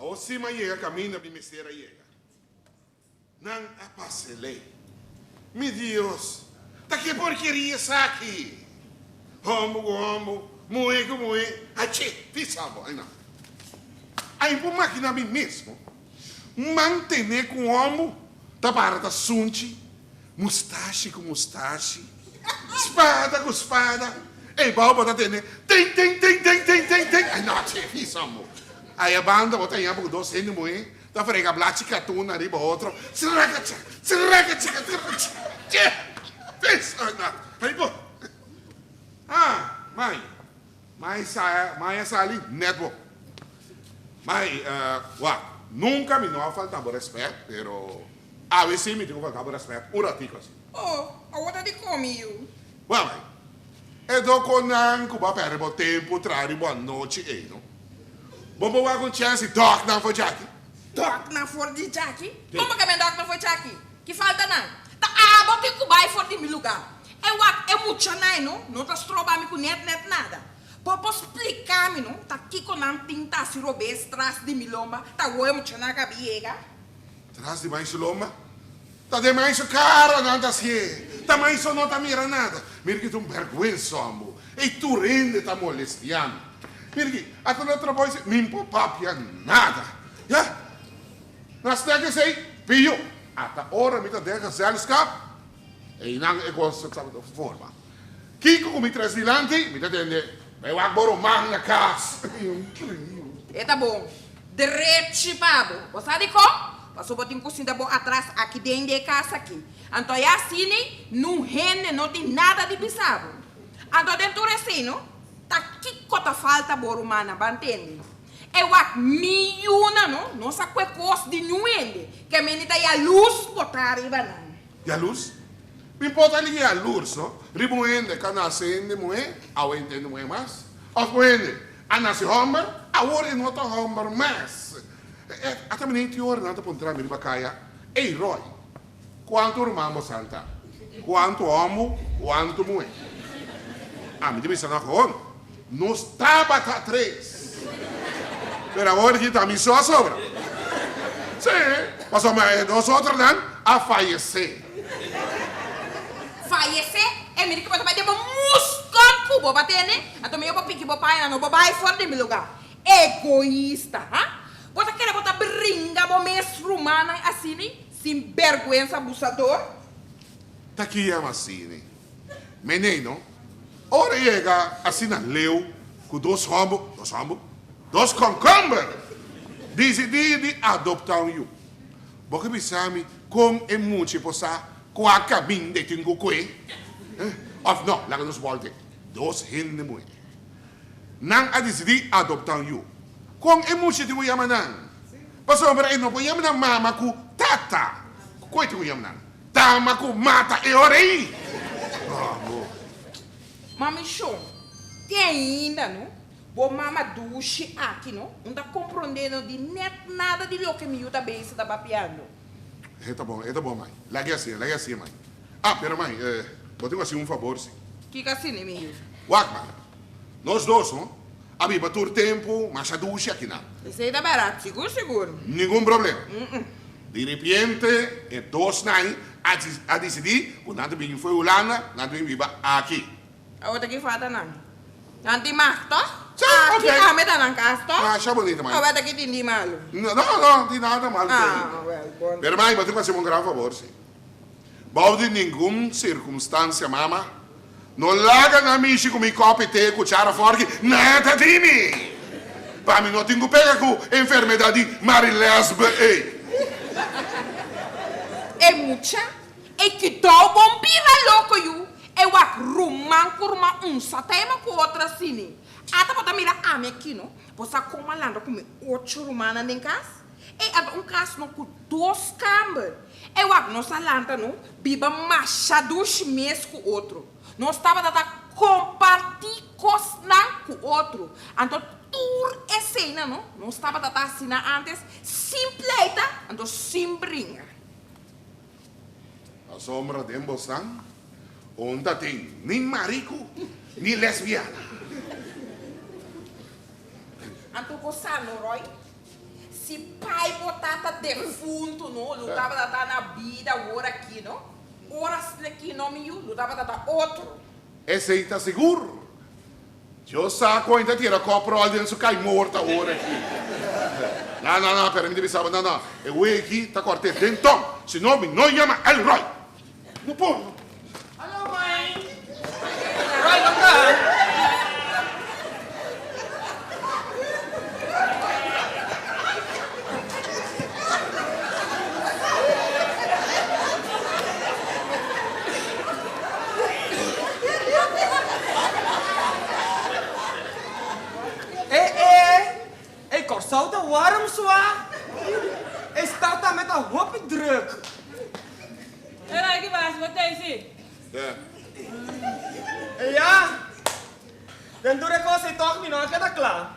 Awor si mi a yega kaminda mi mester a yega. Nan a pasa e lei. Mi Dios, ta ke porkeria esaki? Homber ku homber, muhé ku muhé, haché, fisa bo, ai no. Ai bo makina mi mesmo mantené ku un homber ta para ta sunchi, mustashi ku mustashi, spada ku spada, ei bou bo ta tene tin tin tin tin tin tin tin, ai no, che, fisa bo. Ai a banda bo ta haña bo ku dos hende muhé Ta frega blachi katun ariba otro, srakacha, srakacha, srakacha, che, fes, ay bo. Ah, mai, mai sa, mai a sali net bo. Mai, wak, nunca mi no a falta bo respet, pero awe si mi tin cu falta bo respet un ratico asi. Oh, awor ta di komi yu. Wel, mai, e doconan cu bo a perde bo tempo traha riba bo anochi ey, no? Bo por wak un chèns di dòk nan for djaki? Dòk nan for di djaki? Kon bo ke men dòk nan for djaki? Ki falta nan? Ta abo tin ku bai for di mi lugá. E wak e muchanan no no ta stroba mi ku nèt nèt nada. Bo por splika mi no ta kiko nan tin ta hasi robes tras di mi lomba ta awor e muchanan a kabi yega? Tras di mai su lomba? Ta den mai su kara nan ta hasié. Ta mai so no ta mira nada. Mira ki ta un bèrgwensa ambo. Ei tur hende ta molestiá mi. Mira ki, ata na trabou esei, mi por papia nada. Ya, na stek esei, pio. Ata ora mi ta den gezelschap, einan e kos ta forma. Kiko ku mi tres dilanti, mi ta tende, Bai wak bo ruman na kas. E ta bon. Drechi pa bo. Bo sa dikon? Pasobra bo tin ku sinta bo atras aki den di e kas aki. Anto ya asina, nun hende no tin nada di bisa bo. Anto den tur esei no, ta kiko ta falta bo rumannan, ban tende. E wak mi yunan no, no sa kue kos di niun hende, ke meni ta yalurs bo ta riba nan. Yalurs? Mi por ta li yalurs no, riba un hende ka nase hende muhé, awe e ta hende muhé mas, òf un hende a nase hòmber, awor e no ta hòmber mas. Ata mi neti ora nan ta puntra mi riba kaya, Ey Roy, Kuantu ruman bo santa? Kuantu hòmbu, kuantu muhé? Ami ta bisa nan gewoon, Nos tabata tres. Pero awor aki ta mi so a sobra. Sí, pasobra e dos otronan a fayesé. Fayesé? E mira ki bo ta bai den bo muskon ku bo ba tene, anto mi yo bo piki bo paña no bo bai for di mi lugá. Egoista, ha? Bo ta kere bo ta bringa bo mes rumannan asini? Sin berguensa abusador. Ta ki yama asini? Menei no. Ora yega asina leu ku dos hòmber, dos hòmber? Dos kònkòmber disidí di adoptá un yu. Bo ke bisa mi kon e mucha por sa kua kaminda e tin ku kue? Òf no, laga nos bòlt'e. Dos hende muhé. Nan a disidí adoptá un yu. Kon e mucha tin ku yama nan? Pasobra e no por yama nan mama ku tata. Kon e tin ku yama nan? Tama ku mata e ora ei! Bravo! Mami shon, te ainda no, bo mama dushi aki no, un ta komprondé no di nèt nada di loke mi yu ta bezig ta papiando. E ta bon, e ta bon mai. Lag'e hasié, lag'e hasié mai. Ah, pero mai, bo tin ku hasi un fabor si. Kiko asina mi yu? Wak mai, nos dos no a biba tur tempu masha dushi akinan. Esei ta bèrdat, sigur sigur. Ningun problema. Di ripiente e dosnan a disidí ku nan ta bini fo'i Hulanda, nan ta bini biba aki. Awor ta ki falta nan? Nan tin mag tòg? Sí, ok. Aki tambe ta nan kas tòg? Masha bonito, mai. Awor ta ki tin di malu? No, no tin nada malu te ahi. Ah, wèl, bon. Pero mai, bo tin ku hasi un gran fabor sí. Bou di ningun sirkumstansia, mama, no laga nan mishi ku mi kòpi te, kuchara, fòrki, nada di mi! Pa mi no tin ku pega ku enfermedat di marilèsbe ei. E mucha ei kidou bon bira loko yu, e wak ruman ku ruman un sa ta ema ku otro asini. Ata bo ta mira ami aki no, bo sa kon malandro ku mi ocho rumannan den kas? Ei ata un kas no ku dos kamber. E wak nos a lanta no biba masha dushi mes ku otro. Nos tabata ta kompartí kosnan ku otro. Anto tur eseinan no nos tabata ta hasi nan ántes sin pleita anto sin bringa. Pasobra den bosan un ta tin ni mariku ni lesbiana. Anto bo sa no Roy? Si pai bo tata defuntu no lo tabata ta na bida awor aki no, ora sneki no mi yu lo tabata ta otro. Esei ta sigur. Dios sa kon e ta tira kòpròl den su kai morto awor aki. Na, na, na, pero mi ta bisa bo, na, na, e wei aki ta kòrt'é den tòn, si no mi no yama Elroy. No por. Hallo mai. Roy no ta. E e. Ey Kòrsou ta warm sua. E stad tambe ta hopi druk. Era ki bas bo tei si. E ya. Den tur e kos ei tòg mi no a keda kla.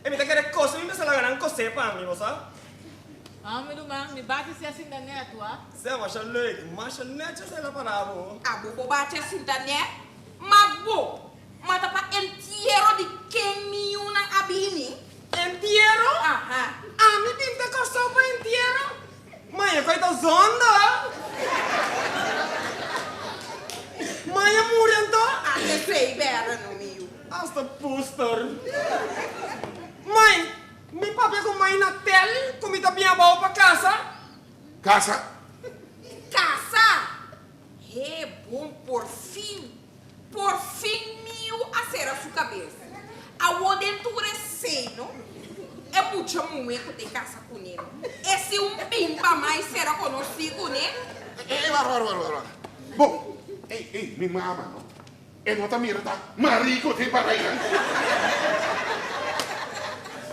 E mi ta kere kose mi mester laga nan kosé pa mi, bo sa. Amo mi ruman, mi bati si a sinta nèt, wak. Sè, masha leuk, masha nètjes el a para bo. Abo bo bati a sinta nèt, ma bo mata pa entiero di ken mi yunan a bini? Entiero? Aha. Ami bin ta Kòrsou pa entiero? Maya koe ta zonda. Maya muri anto? A esei bèra no mi yu. Hasta puster. Mai, mi papia ku mai na tel ku mi ta bin abou pa kasa. Kasa? Kasa! He bon por fin, por fin mi yu a sera su kabes. Awor den tur esei no, e mucha muhé ku ta e kasa kuné no, e si un pimpa mai sera konosí kuné. Ey, wara, wara, wara, wara. Bon, ey, ey, mi mama no, e no ta mira ta Marico te para einan.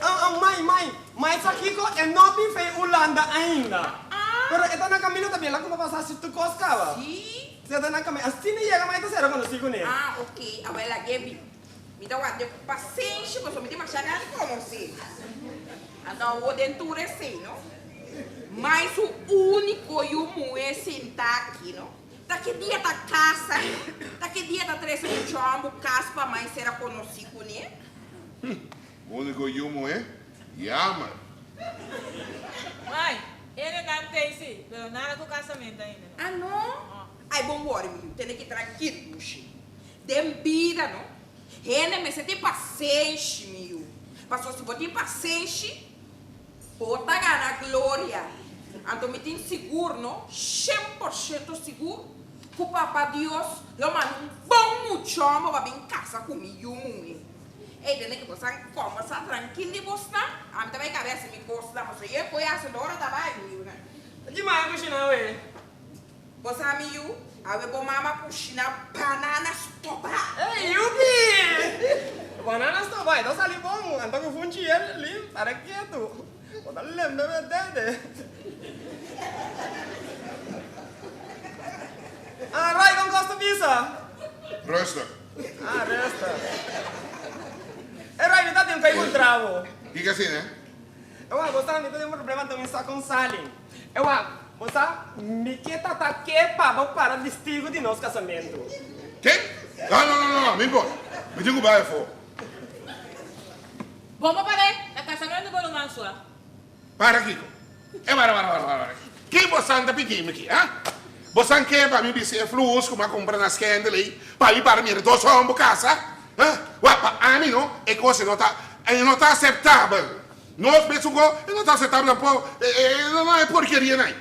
Ah, ah, mai, mai, mai sa kiko? E no tin fe Hulanda ainda. Pero e ta na camino tambe, el a kuma pasa haci tur cos caba. Sí? Si e ta na camino, asina e yega mai ta cera conoci cune. Ah, ok, awel a Gaby. Mi ta wak den ku pasenshi pasobra mi tin masha gana di konosé. Anto awor den tur esei no, mai su úniko yu muhé sintá aki no, ta ki dia ta kasa, ta ki dia ta trese un chòmbu kas pa mai ser a konosí kuné? Úniko yu muhé? Jammer. Mai, ene nan tei sí, pero nada ku kasamentu ainda no. Ah no? Ai bon wòri mi yu, tene ki trankil dushi. Den bida no, hende mester tin pasenshi, mi yu. Pasobra si bo tin pasenshi, bo ta gana gloria. Anto mi tin sigur no, 100% sigur, ku Papa Dios lo manda un bon muchòmber pa bin kasa ku mi yu muhé. Ey, tene ku bo sa kòmbersá trankil di bosnan, ami ta bai kabe hasi mi kosnan, pasobra yo e koe hasi ora ta bai, mi yunan. Ki maya kushiná we? Bo sa mi yu, awe bo mama kushina banana stobá. Ey, yupi! Banana stobá, e ta sali bon. Anto ku funchi el, li, para ketu. Bo ta lembe mi e dede. Ah, Roy, kon kos ta bisa? Rustig. Ah, rustig. Ey, Roy, mi ta tin ku enkontrá bo. Kiko asina? Ewa, bo sa mi ta tin un problema anto mi sa kon sali. Ewa, bo sa mi ke tata ke pa bo para distigo di nos kasamentu. Ke? No, no, no, no, mi por. Mi tin ku bai afó. Bon bo par'é, na kasamentu bo ruman sua. Para kiko? E wara, wara, wara, wara. Ki bosan ta pidi mi aki, ha? Bosan ke pa mi bisti e flus ku mi a kumpra na Scandal ei pa mi para mira dos hòmber kasa? Ha? Wak, pa ami no, e kos ei no ta, e no ta aseptabel. Nos mesun ko, e no ta aseptabel tampoco, e, e, no, no, e porkeria nai.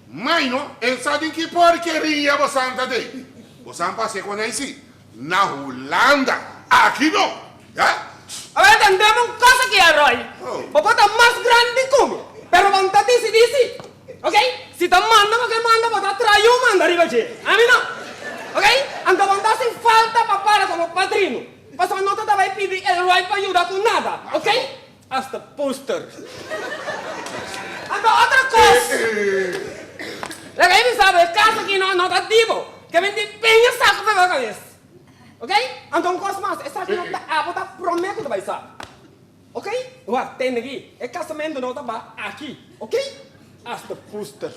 Mai no, e sa den ki porkeria bosan ta den. Bosan pasa e kon ei si, na Hulanda, aki no, ya. Awor tendem un cosa aki, Roy. Bo por ta mas grandi ku mi, pero bo no ta disidí si. Ok? Si ta manda bo ke manda, bo ta trae un manda riba dje. Ami no. Ok? Anto bo no ta hasi falta pa para komo padrino. Pasobra no ta ta bai pidi Elroy pa yuda ku nada. Ok? Hasta poster. Anto otro kos. Laga e bisa bo e kas aki no no ta di bo. Ke men tin peña sako pa bo kabes. Ok? Anto un kos mas, esaki no ta abo ta prome ku ta bai sa. Ok? Wak, tende aki. E kasamentu no ta ba aki. Ok? Hasta poster.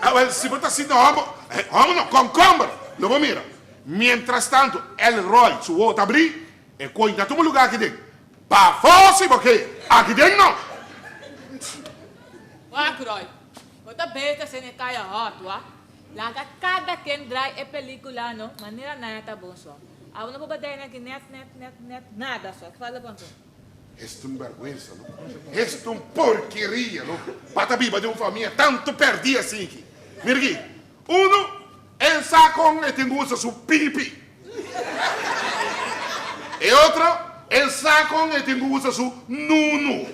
Awel, si bo ta sinti hòmber, hòmber no, kònkòmber, lo bo mira. Mientrastantu, Elroy su wowo ta abrí, e koin ta tuma lugá aki den. Pafó si bo ke, aki den no! Wak Roy, bo ta besta asina e kaya hot wak. Laga kada ken draai e pelicula no manera nan ta bon so. Abo no por badai nan ki net net net net nada so. Ki fala bo anto? Esto un berguensa no. Esto un porkeria no. Pa ta biba den un famia tanto perdi asinki. Mira aki, uno en sa con e tin cu usa su pipi. E otro en sa con e tin cu usa su nunu.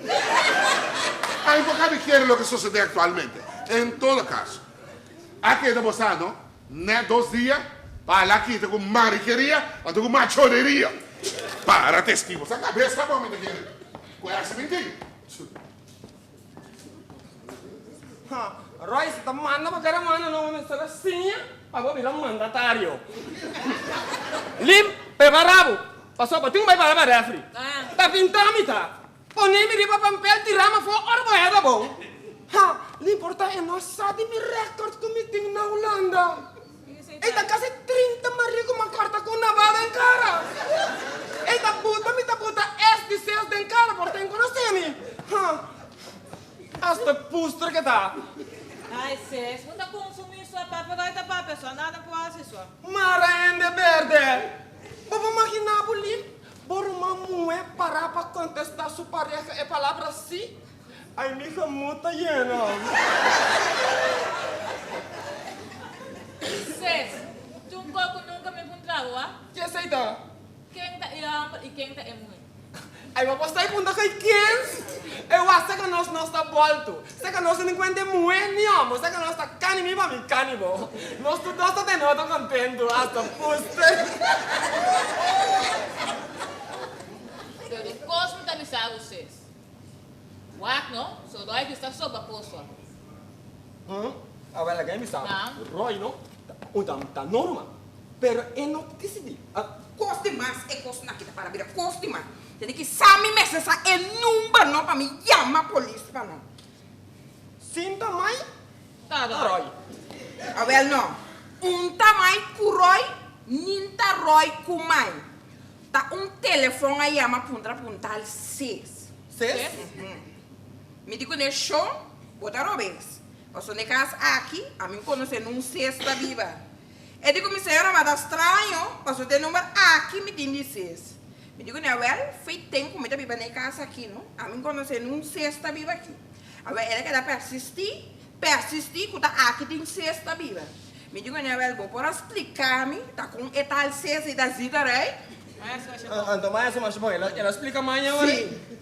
Ay, bo cabe kere loke sosode actualmente. En todo caso, a keda bo sa no, net dos dia pa ala kita cu marikeria anto cu machoneria. Para testigo. Sa cabes ta bo mi ta kere cu e haci minti. Ha, Royce ta manda bo kere manda no mester a siña pa bo bira mandatario. Lim, prepara bo, pasobra bo tin ku bai para pa refri. Ta pinta mi ta pone mi riba pampel tira mi afó ora bo heda bo. Ha, Lim por ta e no sa di mi record ku mi tin na Hulanda. Ei ta kasi 30 maria ku mi a kòrta ku un nabada den kara. Ei ta buta mi ta buta es di ses den kara por ta inkonosé mi. Ha. Hasta puster ke ta. Ai ses, bo ta consumi sua papia bai ta papia sua nada por hasi sua. Mara hende berde. Bo por magina bo Lin, bo ruman muhe para pa contesta su pareha e palabra si? Ai mi jamut ta yena. Ses, tun koko nunka mi puntra bo a. Ke esei ta? Ken ta e homber i ken ta e muhe? Ai bo por sta punta kai kens? E wak seka nos nos ta bolto. Seka nos no tin kuenta e muhe ni homber. Seka nos ta kani mi pa mi kani bo. Nos tur dos ta tene otro kontentu hasta puster. Pero un kos mi ta bisa bo ses. Wak no, so Roy di sta soba koso. Hm, awel laga mi sa. Roy no, ta ta normal. Pero e no ta disidí. Kos di mas e kosnan aki ta para bira kos di mas. Tene ki sa mi mester sa e number no pa mi yama polis pa nan. Sin ta mai ta Roy. Awel no, un ta mai ku Roy, nin ta Roy ku mai. Ta un telefon a yama puntra puntal ses. Ses? Mi di kuné shon, bo ta robes. Pasobra n'e kas aki, ami konosé nun ses ta biba. E di ku mi señora ma ta straño, pasobra t'e number aki mi tin di ses. Mi di kuné, awel, fei ten ku mi ta biba n'e kas aki no, ami konosé nun ses ta biba aki. Awel, el a keda persistí, persistí ku ta aki tin ses ta biba. Mi di kuné, awel, bo por a splika mi ta kon e tal ses ei ta zita rei? Anto maestro masha bon, el a splika maña ora? Sí.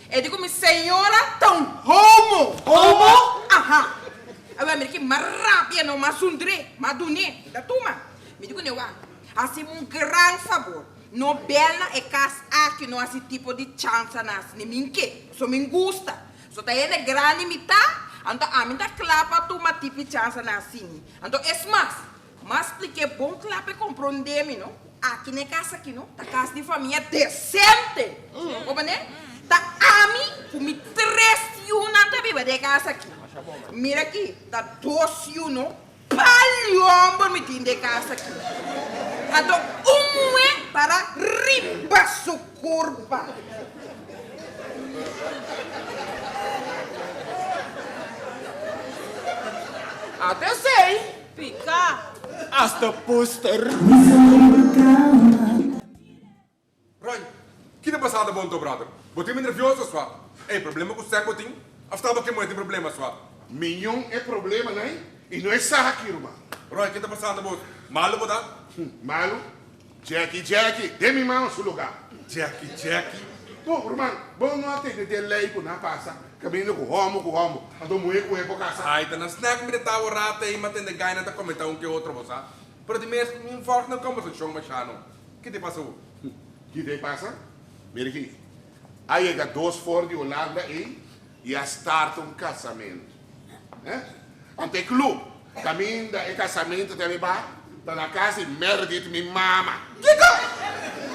E di ku mi señora ta un homo. Homo? Aha. Awor mi di ki mas rabia no, mas zundr'é, mas dun'é. Mi ta tuma. Mi di ku ne wak, hasi mi un gran fabor, no bel na e kas aki, no hasi tipo di chansa na asina. Mi n'ke, pasobra mi n'gusta. So ta hende grandi mi ta, anto ami ta kla pa tuma tipi chansa na asina. Anto es mas, M'a splik'é bon kla p'e komprondé mi no, ku aki n'e kas aki no, ta kas di famia desente. Bo ne? Ta ami ku mi tres yunan ta biba den e kas aki. Mira aki, ta dos yu no, paliòmber mi tin den e kas aki. Anto un muhé para riba su kurpa. Ata esei! Pica! Hasta poster. Roy, ki ta pasando bo anto brother? Bo tin mi nervioso swa. Ey, problema ku sèk bo tin? Of ta bo ke muhé tin problema swa? Miñon e problema nan y no e sa aki ruman. Roy, ki ta pasando bo? Malo bo ta? Malo? Jackie, Jackie, den mi mama su lugar. Jackie, Jackie. Bo, ruman, bo no a tende den ley cu nan pasa caminda cu homo cu homo, anto muhe cu muhe por casa? Ay, ta na snack mi ta tawa rata ey, m'a tende gainan ta comenta un ke otro, bo sa. Pero di mes, mi n'volg nan conversacion masha no. Ki te pasa bo? Ki te pasa? Mira aki, a yega dos for di Holanda ey y a start un casamento. Eh? Anto e club caminda e casamento ta riba ta na cas di Meredith mi mama. Kiko?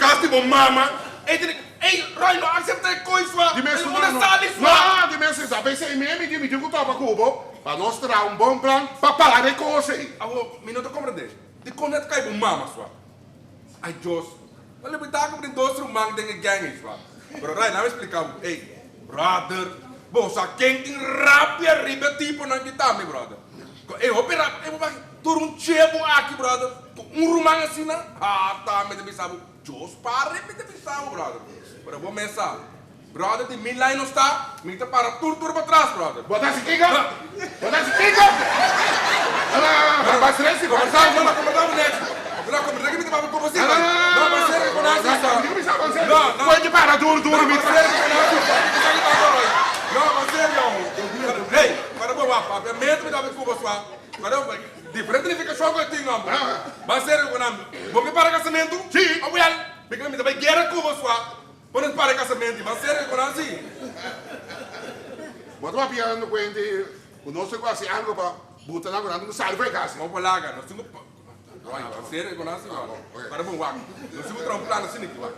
Cas di bo mama? Ey tene ey Roy no acepta e coy sua. Di mes El una no. sali sua. No, di mes sa p'esey mi mi di mi tin cu topa cu bo pa nos traha un bon plan pa para e cos ey. Awo mi no ta comprende. Dicon net cay bo mama sua? Ay Dios. No le bita cu tin dos ruman den e gang ey sua. Pero Roy laat mi explica bo. Ey brother. Bo sa ken tin rabia riba e tiponan ki tambe, brother. E hopi rabia, e bo wak tur un chebo aki, brother, ku un ruman asina, ha tambe ta bisa bo, Dios pare mi ta bisa bo, brother. Pero bo mes sa, brother, di mi lei no sta, mi ta para tur tur pa tras, brother. Bo ta hasi kiko? Bo ta hasi kiko? No, no, no, no, no, Bo ta papiando cuenta cu nos tin cu haci algo pa buta nan cu nan tin cu sali for e casa. Bo laga, nos tin cu Roy, ban serio ku nan si wak. Para bon wak. Nos tin ku traha un plan asina aki wak.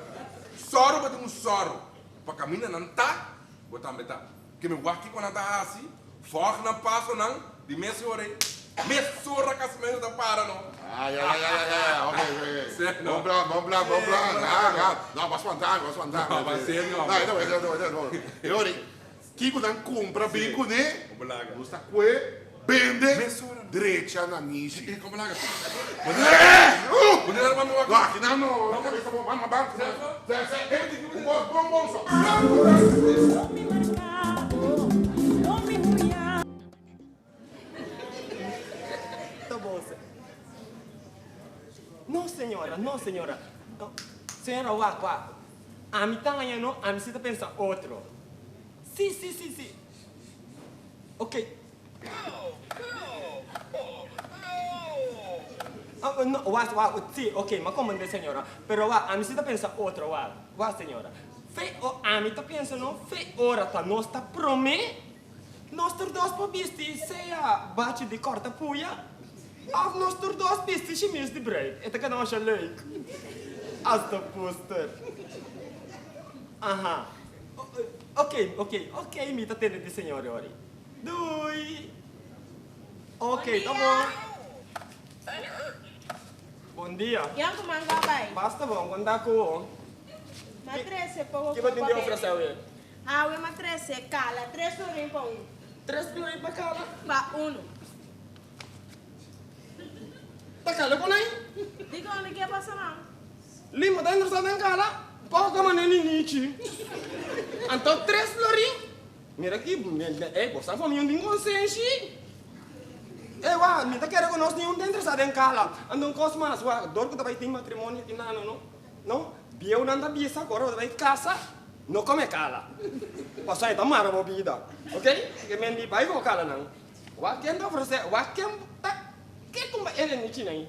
Sòru bo tin un sòru pa kaminda nan ta, bo tambe ta. Ke mi wak kiko nan ta hasi, vòg nan pasonan di mes ora ei, mesora kasamentu ta para no. Ay, ay, ay, ay, ay, ok, ok, ok. Serio. Bon plan, bon plan, bon plan. Ah, ah. No, bo a spanta mi, bo a spanta mi. No, ban serio, No, e ta bon, e ta bon, e ta bon. E ora ei, Kiko nan kumpra bin kuné, nos ta kue bende drecha na nishi. No, aki nan no, bon bon so. No señora, no señora. Señora wak wak. Ami ta haña no, ami si ta pensa otro. Si, si, si, si. Ok. No, wak, wak, si, ok, m'a komprende señora. Pero wak, ami si ta pensa otro, wak, wak señora. Fe o ami ta pensa no, fe ora ta nos ta promé, nos tur dos por bisti sea bachi di kòrta puya òf nos tur dos bisti shimis di bruid. E ta keda masha leuk. Hasta Buster. Aha. Ok, ok, ok, mi ta tende di señor yori. Doei. Ok, ta bon. Bon dia. Yan ku manga bai. Basta bon, kon ta ku bo? Ma trese poko Ki bo tin di ofresé awe? Awe ma trese kala, tres florin pa un. Tres florin pa kala? Pa unu. Ta kala ku nai? Dikon di ke pasa nan? Lima ta interesá den kala? Poko kama neni nichi. Anto tres florin? Mira aki, ey, bo sa for mi un tin konsenshi. Ey, wak, mi ta kere ku nos niun ta interesá den kala. Anto un kos mas, wak, dor ku ta bai tin matrimonio aki nano, no? No, bieunan ta bisa ku ora bo ta bai kasa, no kome kala. Pasobra e ta mara bo bida. Ok? Ke men di bai ku bo kalanan. Wak ken ta ofresé, wak ken ta ke kumba e nenichi nan.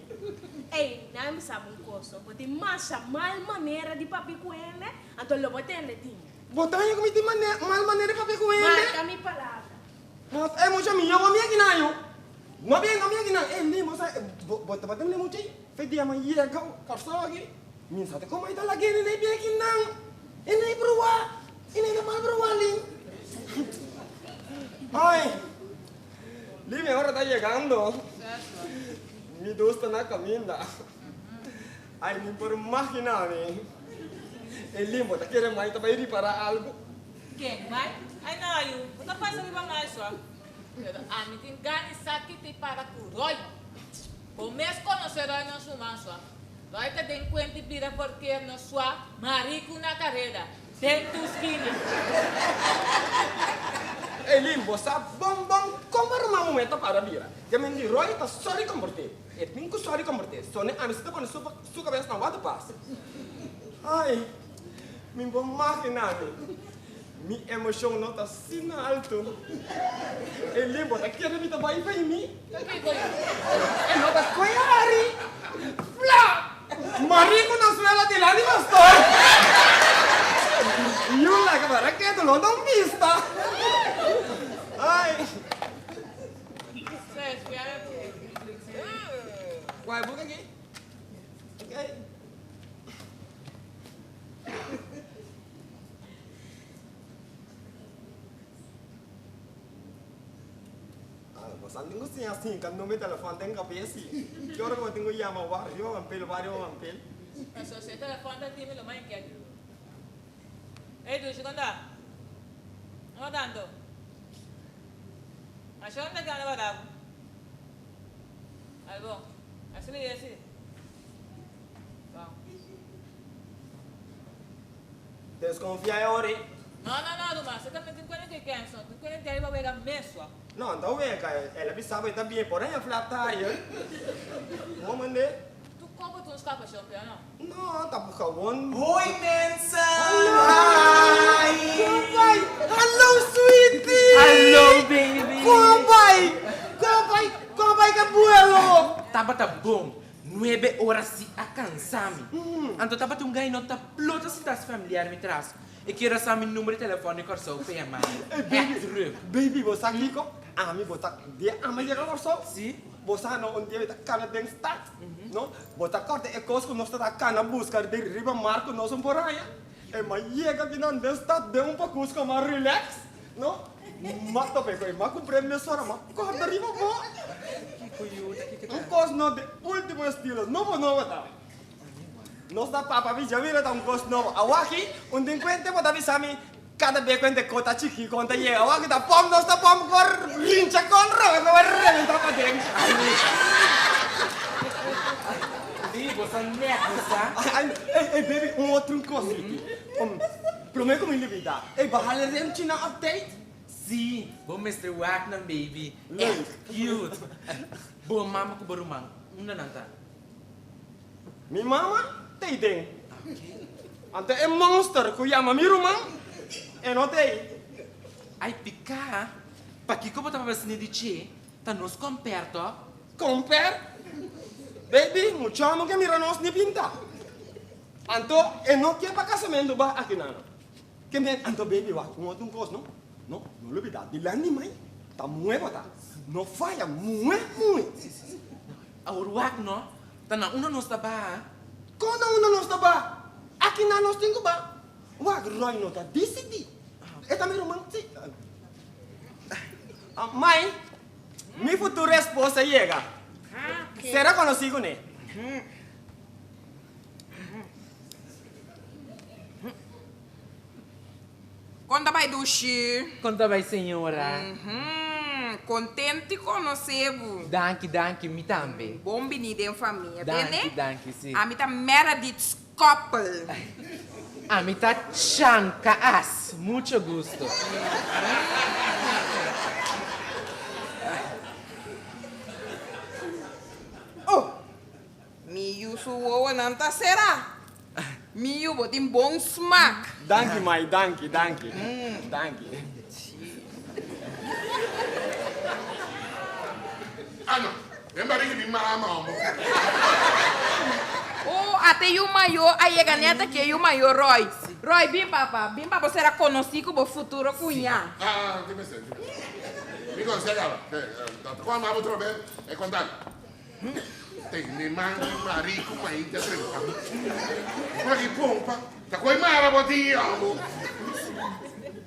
Ey, nan bisa bo un kos, bo tin masha mal manera di papia ku hende, anto lo bo tende tin. Bo ta haña ku mi tin mal manera di papia ku hende? Marka mi palabra. Mas e mucha mi yo bo mi aki nan yo. No bien, no mi aki nan. Ey, mi, bo sa, bo tabata mira mucha ei? Fe dia mi yega Kòrsou aki, mi sa ta komo ei ta laga hende nei bien aki nan. E nei bruá, e nei ta mal bruá lin. Ay, Lin mi ora ta yegando. Mi dos ta na kaminda. Ay, mi por magina mi. E Lin, bo ta kere mai ta bai ripará algu? Ken, mai? Ay no, yu, bo ta pasa riba mai so. Pero ami tin gana di sa ki tin para ku Roy. Bo mes konosé Roy nos ruman sua. Roy ta den kuenti bira porker nos sua mariku na kareda, den tur skina. Ey Lin, bo sa bon bon kon bo ruman muhé ta para bira. Ke men di Roy ta sori komport'é. E tin ku sori komport'é. Sone ami si ta pone su kabes na watu pas. Ay, mi por magina mi. Mi emoshon no ta asina altu. E limbo ta kere mi ta bai bai mi. E no ta koe hari. Fla! Mariku na suela dilanti pastor. Yu laga para ketu lo ta un bista. Ai. Kua e buki aki? Okay. Bo sa tin ku siña sinka number di telefòn den kabes si. Ki ora ku bo tin ku yama riba pampel wak riba pampel. Pasobra si e telefòn ta tin mi lo mas inkiet. Ey Dushi, kon ta? No tanto. Masha unda gana barabu. Albon, así le dije. Bon. Desconfia e ora ei. No, no, no, ruman, se tambe tin cuenta ke kenso, tin cuenta di ariba wega mesua. No, anta wega, el a bisa bo e ta bien, por aña flat tire. No mande. Tu kobo ta un skapashon, pero no. No, ta busca won. Hoi mensen! Hi! Kon bai? Hallo sweetie! Hallo baby! Kon bai? Kon bai? Kon bai ke buelo? Tabata bon. Nuebe ora si a kansa mi. Anto tabata un gai no ta plota si tas familiar mi tras. E kier a sa mi number di telefòn di Kòrsou pa yama mi. Ègt drùk. Baby, bo sa kiko? Ami bo ta di ama yega Kòrsou? Si. Bo sa no un dia mi ta kana den stad, no? Bo ta kòrda e kos ku nos ta kana buska di riba mar ku nos un por haña? E ma yega kinan den stad den un pakus ku a relax, no? Ma topa e ku e ma kumpr'é mesora, ma kòrda riba bo. Kiko yu ta kiko ta? Un kos no di último estilo, nobo nobo ta. Nos ta papa mi dja mira ta un kos nobo. Awaki un dinkuente bo ta bisa mi kada be ku hende kota chiki kon ta yega. Awaki ta pom nos ta pom kor rincha kon roba no bai rebenta paden. Di bo sa nèt bo sa. Ay ey ey baby un otro kos Ricky. Prome ku mi libida. Ey bo hala remchi nan update? Si, bo mester wak nan baby. Echt cute. Bo mama ku bo ruman unda nan ta? Mi mama t'ei den. Anto e monster ku yama mi ruman e no t'ei. Ai piká, pakiko bo ta papia asina di che? Ta nos komper to? Komper? Baby, mucha no ke mira nos ni pinta. Anto e no ke pa kasamentu ba aki nan. Ke men, anto baby wak un otro kos no. No, no lubida, di lan di mai ta muhe bo ta. No faya, muhe, muhe. Awor wak no, ta na unda nos ta baha? Kon na unda nos ta baha? Aki na nos tin ku baha. Wak, Roy no ta disidí. E ta mi ruman, si. Mai, mi futuro esposa yega. Sera konosí kuné. Kon ta bai dushi? Kon ta bai señora? Kontent di konosé bo. Danki, danki, mi tambe. Bon bini den famia, bene? Danki, danki, si. Ami ta Meredith Koppel. Ami ta Chanka As, mucho gusto. Oh! Mi yu su wowonan ta será. Mi yu, bo tin bon smak. Danki, mai, danki, danki, danki. Ah no, den barriga di mama hombo. Oh, ata e yu mayor a yega net aki, e yu mayor Roy. Roy, bin papa, bin pa bo sera konosí ku bo futuro kuñá. Ah, tin mester, tin mester. Mi konosé kaba. Kon a mama trobe e konta mi. Tene man di mariku mainta trempa. Ora ki pompa ta koi mara bo tin amo.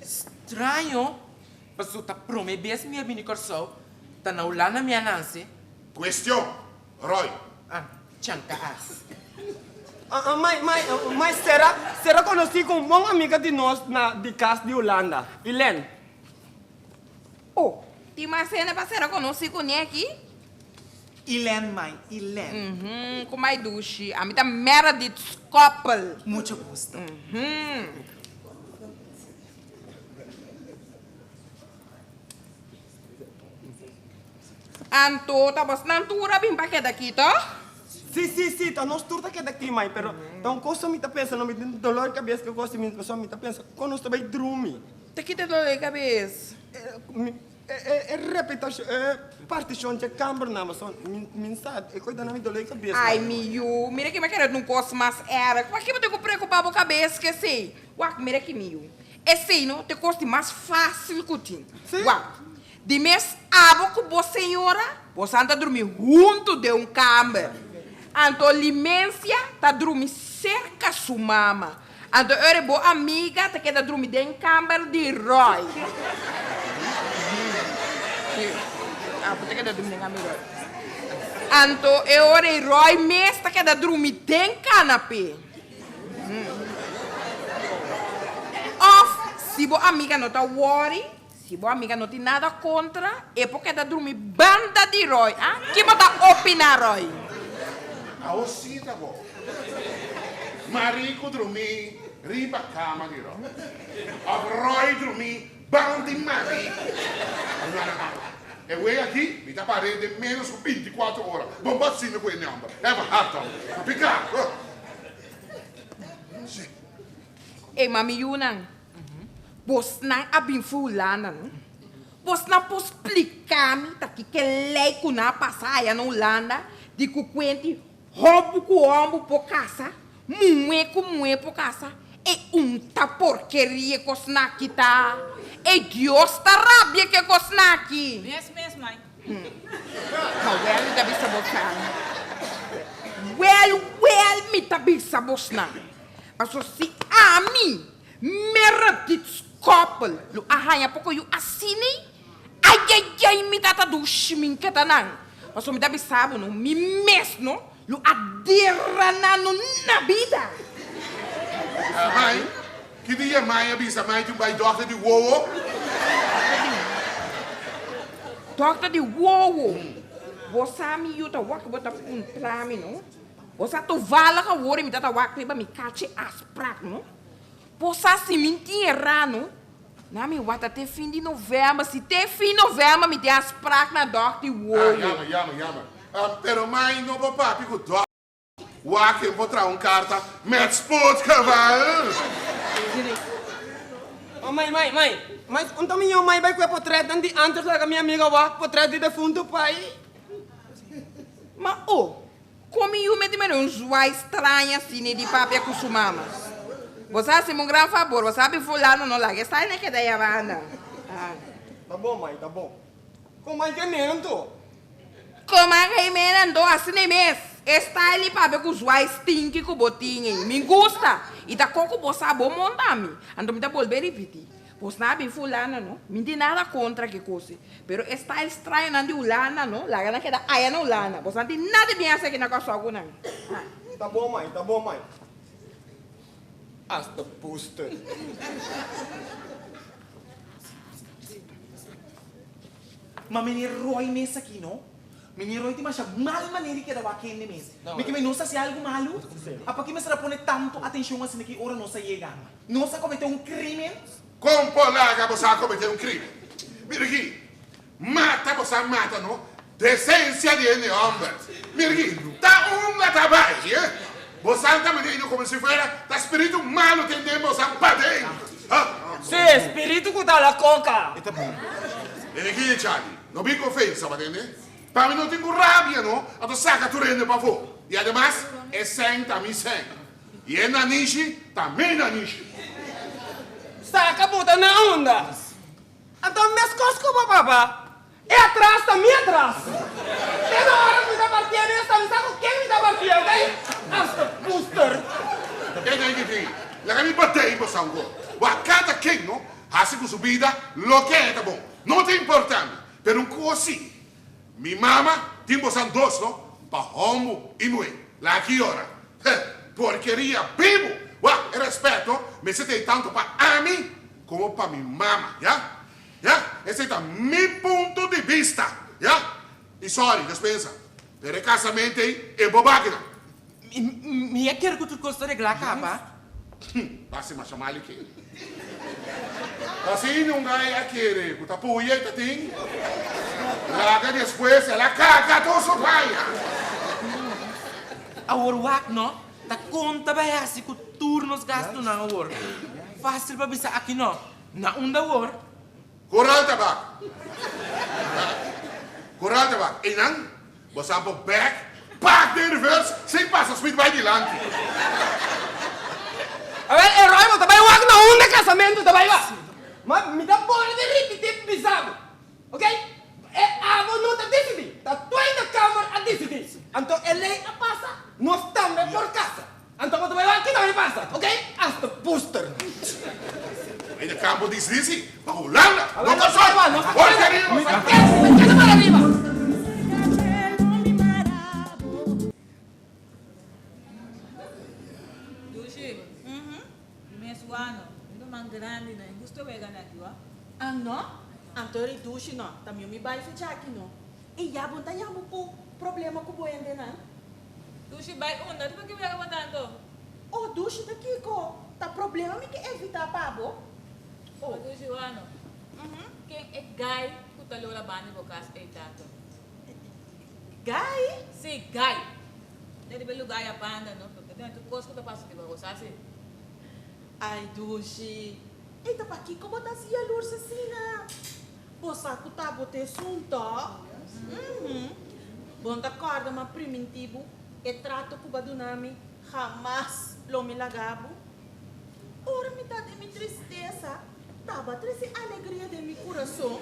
Straño, paso ta prome bes mi a bini Kòrsou, ta na Hulanda mi a nanse. Kuestion, Roy. Ah, chanka as. Mai, mai, mai sera, sera konosí ku un bon amiga di nos na di kas di Hulanda, Elaine. Oh, tin mas hende pa sera konosí kuné aki? Ilen mai, Ilen. Uhum, ku mai dushi. Ami ta Meredith Skoppel. Mucho gusto. Uhum. Anto ta bos nan tur a bin pa keda aki, toh? Si, si, si, ta nos tur ta keda aki, mai, pero ta un cosa mi ta pensa, no mi tin dolor di cabes ki cosa, mi pasobra mi ta pensa con nos ta bay drumi. Ta kita dolor di cabes? Mi. E repetashon, e partishon dje kambernan pasobra mi sa e koe ta na mi doló di kabes. Ai mi yu, mira ki mi a kere un kos mas erg. Pakiko bo tin ku preokupá bo kabes ku esei? Wak, mira ki mi yu, esei no ta e kos di mas fásil ku tin. Wak, di mes abo ku bo señora, bosan ta drumi huntu den un kamber. Anto Limencia ta drumi serka su mama. Anto ora e bo amiga ta keda drumi den kamber di Roy. Abo ta keda drumi den kamber di Roy. Anto e ora ei Roy mes ta keda drumi den kanapé. Of si bo amiga no ta wòri. Si bo amiga no tin nada kontra, e por keda drumi banda di Roy, ah? Ki bo ta opiná, Roy? Awo sí ta bo. Marico drumi riba kama di Roy. Of Roy drumi banda di Marico. No, no, no. E wei aki mi ta par'é den ménos ku bintikuater ora. Bo no por asina ku e nòmber. Eva Hartog. Piká! Ey, mami yunan. Bosnan a bin for Hulanda, no? Bosnan por spliká mi ta kiko e lei ku nan a pasa aya na Hulanda di ku kuenti hòmber ku hòmber por kasa, muhé ku muhé por kasa? E un ta porkeria e kosnan aki ta. E Dios ta rabia ku e kosnan aki. Mes mes, mai. Ma wèl mi ta bisa bosnan. Wèl, wèl mi ta bisa bosnan. Pasobra si ami Meredith Koppel lo a haña poko yu asina ayayay mi tata dushi mi nketa nan pasobra mi ta bisa bo no mi mes no lo a dera nan no na bida. Mai, ki dia mai a bisa mai tin bai dokter di wowo? Dokter di wowo? Bo sa mi yu ta wak bo ta puntra mi no. Bo sa toevallig awor mi ta wak riba mi kachi afspraak no. Bo sa si mi tin e rano, na mi wata te fin di november. Si te fin november mi tin afspraak na dòkter wowo. Ah, jammer, jammer, jammer. Pero mai no por papia ku dòkter. Wak ken por traha un karta met spoedgeval. Oh mai, mai, mai. Mas un ta mi mai bai ku e potretnan di antes laga mi amiga wak potret di defuntu pai. Ma oh, Komi yu meti mene un zwai straña asina di papia ku su mama? Bo sa hasimu un gran fabor, bo sabi fulano no laga e strai na keda ei abanda. Ta bon, mai, ta bon. Kon mai ke meen anto? Kon mai ke meen anto? Asina ei mes. E style di papia ku zwai stinky ku bo tin ei, mi gusta. I ta kon ku bo sa bo monta mi. Anto mi ta bolbe ripiti. Bos na bin fulano no, mi tin nada contra ki cose, pero e style strañonan di Hulanda no, laga nan keda aya na Hulanda, bos na tin nada di bin haci aki na Corsou cu nan. Ha. Ta bon mai, ta bon mai. Hasta booster. Ma meneer Roy mes aki no. Meneer Roy tin masha mal manera di keda wak hende mes. Mi ke nos hasi algu malu? A paki mester a pone tantu atencion asina ki ora nos a yega? Nos a comete un crimen? Con por laga bo sa comete un crimen? Mira aki, mata bo sa mata no, decencia di hende homber. Mira aki, ta unda ta bay, eh? Bo sa ta manera como si fuera ta spiritu malo tin den bo sa paden. Ha? Sí, spiritu cu ta la coca. Mira aki, Charlie, no bin cu ofensa, bo tende? Pa mi no tin cu rabia no, anto saca tur hende pafó. Y ademas, e sèn ta mi sèn. I e nanishi ta mi nanishi. Saca bo ta na unda? Anto mescos cu bo papa, e atras ta mi atras. Te na ora cu mi ta partia mi esta mi sa cu ken mi ta partia, ok? Hasta booster. Ken ei ki tin? Laga mi batei bo sango. Wak cada ken no haci cu su bida loke e ta bon. No ta importa mi, pero un cos si, Mi mama tin bosan dos no, pa hombu i muhé. La ki ora? He, porkeria bibu! Wak, e respeto mester tei tanto pa ami komo pa mi mama, ya? Ya, esei ta mi punto di bista, ya? I sorry, despensa, pero e kasamento ei e bo bakinan. Mi a kere ku tur kos ta reglá kaba. Basi masha mal i kere. Asina un gai a kere ku ta puya i ta tin laga despues el a kaga tur su paña. Awor wak no ta konta bai hasi ku tur nos gastunan awor. Fásil pa bisa aki no. Na unda awor? Koral tabak. Koral tabak. Einan Bo sa bo bek pak den reverse sin pasa speed bai dilanti. Awel e Roy bo ta bai wak na unda casamentu ta bai wak. Ma mi ta bolbe ripiti bisa bo ok e abo no ta disidi ta Tweede Kamer a disidi anto e ley a pasa nos tambe por casa anto bo ta bai wak kita bai pasa ok hasta booster. Tweede Kamer por disidi si pa Hulanda no ta soy porkeria bo sa. Mi ta keda para riba. Dushi, mi mes wano, mi ruman grandi no e gusta wega na aki, wak. Ah no? Anto ri dushi no, ta miu mi bai fecha aki no. E ya bon ta yama ku problema ku bo hendenan. Dushi bai unda? Di paki wega bo tanto? Oh dushi ta kiko? Ta problema mi ke evita pa bo. Oh dushi wano. Ken e guy ku ta lora banda di bo kas ei tanto? Guy? Si guy. Ta riba e lugar ya banda no, porque ta tur kos ku ta pasa riba bo sa si. Ai dushi, ei ta pakiko bo ta hasi yalurs asina? Bo sa ku ta bo ta esun tòg? Uhum. Bo no ta kòrda ma primintí bo e trato ku bo a duna mi, hamas lo mi laga bo. Ora mi ta den mi tristesa, taba trese alegria den mi kurason.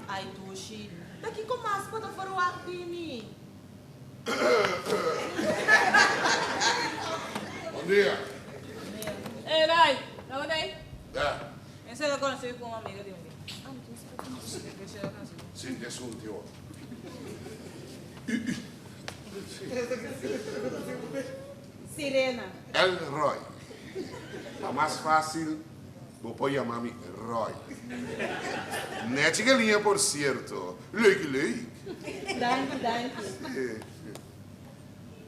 Ai dushi, ta kiko mas bo ta ferwagt di mi? Bon dia. Ey Ray, tabata ey? Ya. Mi a sera conoci cu un amiga di mi. Sinti asunti otro. Sirena. El Roy. Pa mas facil bo por yama mi Roy. Nechi galiña por cierto. Leuk leuk. Danki danki.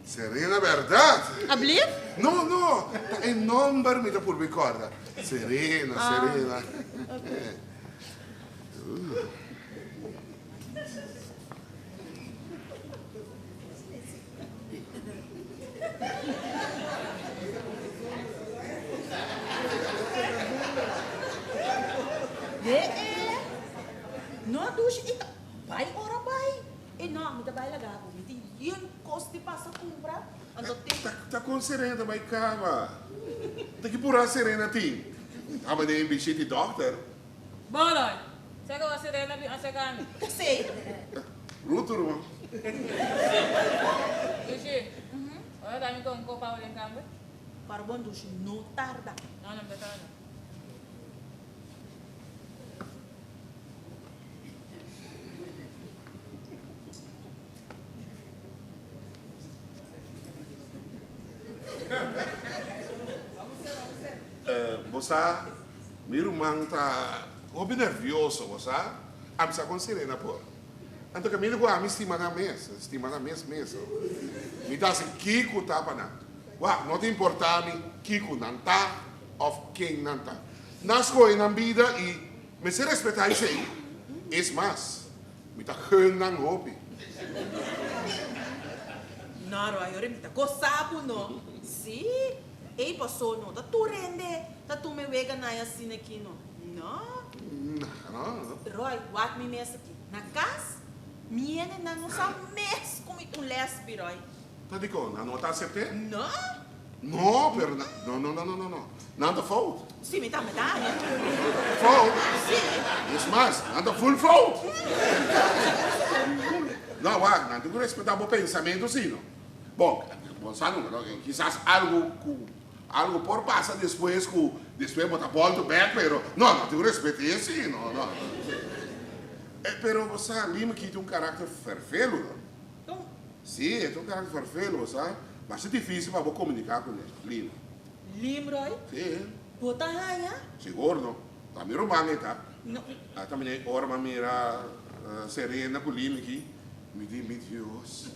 Serena berdad? Ablief? No no, ta e nomber mi ta purba corda. Serena, Serena. He e, no dushi i ta bai ora bai. E no, mi ta bai laga bo. Mi tin yen kos di pasa kumpra, anto tin. Ta kon Serena ta bai kaba? Ta ki pura Serena tin? Tabata den bishit di dòkter. Bon Roy, sa ke wak Serena bin aserka mi? Esei. Ruto ruman. Dushi, ora ta mi kon kopa awe den kamber? Para bon Dushi, no tarda. No, no mi ta tarda. Bo sa, mi ruman ta hopi nervioso, bo sa. Ami sa kon Serena por. Anto kaminda ku ami stima nan mes, stima nan mes mes. Mi ta hasi kiko ta pa nan. Wak, no ta importa mi kiko nan ta òf ken nan ta. Nan skohe nan bida i mester respetá esei. Es mas, mi ta gun nan hopi. No, Roy, ora mi ta gosa bo no. Sí, ey paso no ta tur hende ta tuma e wega na e asina aki no. No. No. Roy, wak mi mes aki. Na kas, mi hendenan no sa mes ku mi ta un lesbi, Roy. Ta dikon? Nan no ta asept'é? No. No, pero nan, no, no, no, no, no. Nan ta fout. Si, mi tambe ta haña. Fout? Si. Es mas, nan ta full fout. No, wak, nan tin ku respetá bo pensamentu si, no? Bon, bo sa nunka, no? Kisas algu ku, algu por pasa despues ku despues bo ta bòltu bèk, pero no, nan tin ku respet'é si, no, no. Pero bo sa, Lima ki tin un karakter ferfelu, no? Sí, e ta un karakter ferfelu, bo sa. Basta difísil pa bo komuniká kuné, Lina. Limroy? Sí. Bo ta haña? Sigur no. Ta mi ruman e ta. No. A ta mene ora mi a mira Serena ku Limi aki, mi di, mi Dios,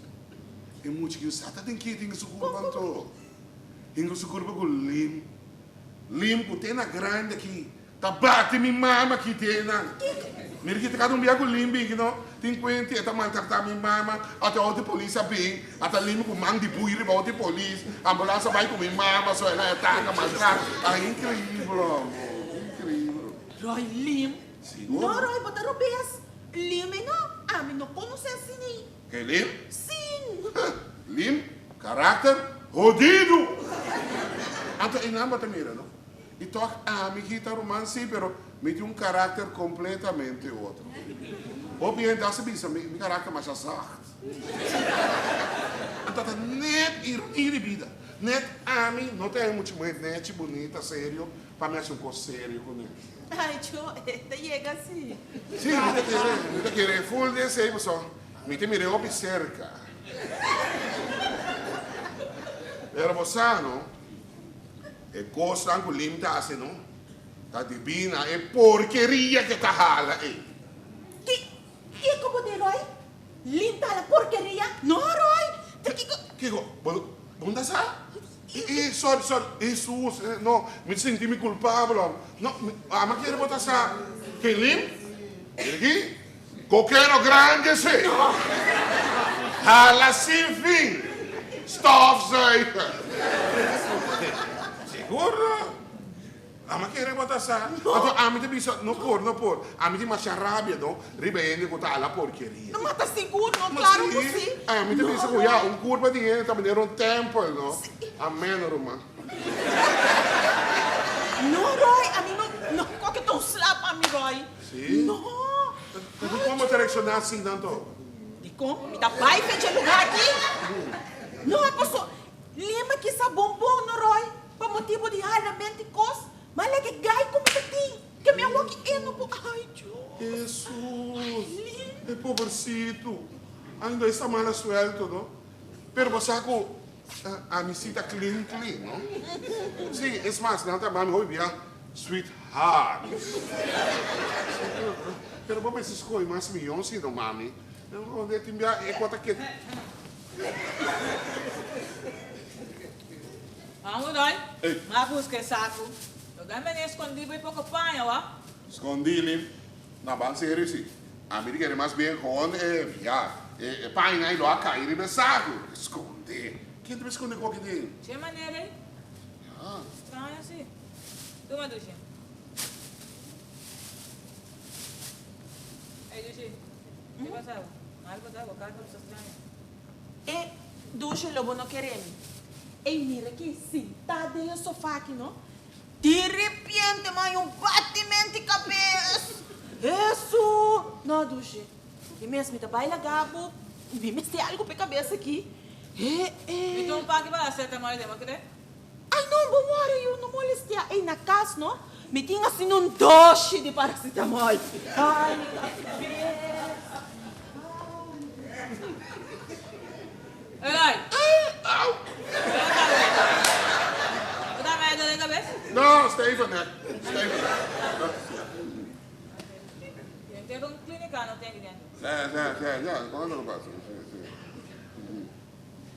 e mucha ki sa ta den ke tin su kurpa anto? Tin su kurpa ku Lim. Lim ku te na grandi aki. Ta bati mi mama ki te nan. Mira ki ta kada un bia ku lim bin ki no tin kuenti e ta maltrata mi mama ata otro polis a bin ata lim ku man di bui riba otro polis ambulans a bai ku mi mama so el a ataka maltrata ah increibel hombo increibel. Roy lim? Sigur. No Roy bo ta robes lim e no ami no konosé asini. Ke lim? Sin. Lim karakter hodidu anto einan bo ta mira no. I tòg ami ki ta ruman sí, pero mi tin un karakter kompletamente otro. Hopi hende a bisa mi, mi karakter masha zacht. Anto ta net ironia di bida. Net ami no ta e mucha muher nechi, bunita, serio, pa mi hasi un kos serio kuné. Ai, cho, e ta yega sí. Sí, mi ta kere, mi ta kere ful di esei pasobra mi ta mir'é hopi serka. Pero bo sa no, E kosnan ku Lim ta hasi no. Ta dibina e porkeria ke ta hala ei. Ki, kiko bo di Roy? Lin ta hala porkeria? No Roy, ta kiko. Kiko? Bo, bo no ta sa? E, e, sorry, sorry, Hesus, no, mi ta sinti mi kulpabel ora. No, mi, ama kere bo ta sa ken Lin? Mira aki, kokero grandi esei. Hala sin fin, stofzuiger. Sigur no. Ama kere bo ta sa. Anto ami ta bisa, no por, no por. Ami tin masha rabia no, riba hende ku ta hala porkeria. No, ma ta sigur no, klaro ku si. Ami ta bisa ku ya, un kurpa di hende ta manera un tempel no. Amen ruman. No Roy, ami no, no koke ta un sla pa mi Roy. Si? No. Ta dikon bo ta reakshoná asina anto? Dikon? Mi ta bai fecha e lugá aki? No, paso lima kisa bon bon no Roy. Pa motibu di halament di kos, ma leke gai ku mi ta tin, ke mi a wak i e no por. Ai, Dios! Hesus! E pobersitu! Ainda e sta mala suelto, no? Pero bo sa ku ami si ta clean clean, no? Si, es mas, nan ta mami hopi bia sweetheart. Pero bo mester skohe mas miyon si no, mami. Tin bia e kos ta keda. Vamos Roy, m'a busca e saco. Lo gan mene escondi bo e poco paña wa. Scondi li? No, ban serio si. Ami di kere mas bien gewoon e, ya, e paña ei lo a cay riba e saco. Sconde? Ken ta bay sconde koki den? Che manera ei? Ya. Straño si. Tuma Dushi. Ey Dushi, ke pasa bo? Mal bo ta? Bo cara ta bisa straño. E dushi lo bo no kere mi. Ey mira ki sintá den e sofá aki no. Di repente mi hay un batimento di kabes. Hesu! No dushi, di mes mi ta bai laga bo, mi mester algu pa e kabes aki. He e. Mi ta un paki paracetamol den, bo kere? Ay no, bo wòri yu, no molestia. Ey na kas no, mi tin asina un doshi di paracetamol. Ay mi kabes. Eloy! Bo ta maya dole kabes? No, Steven hè. Steven. Henter un klinika no tin aki dentro. Sí, sí, sí, ya, kon lo pasa? Sí, sí.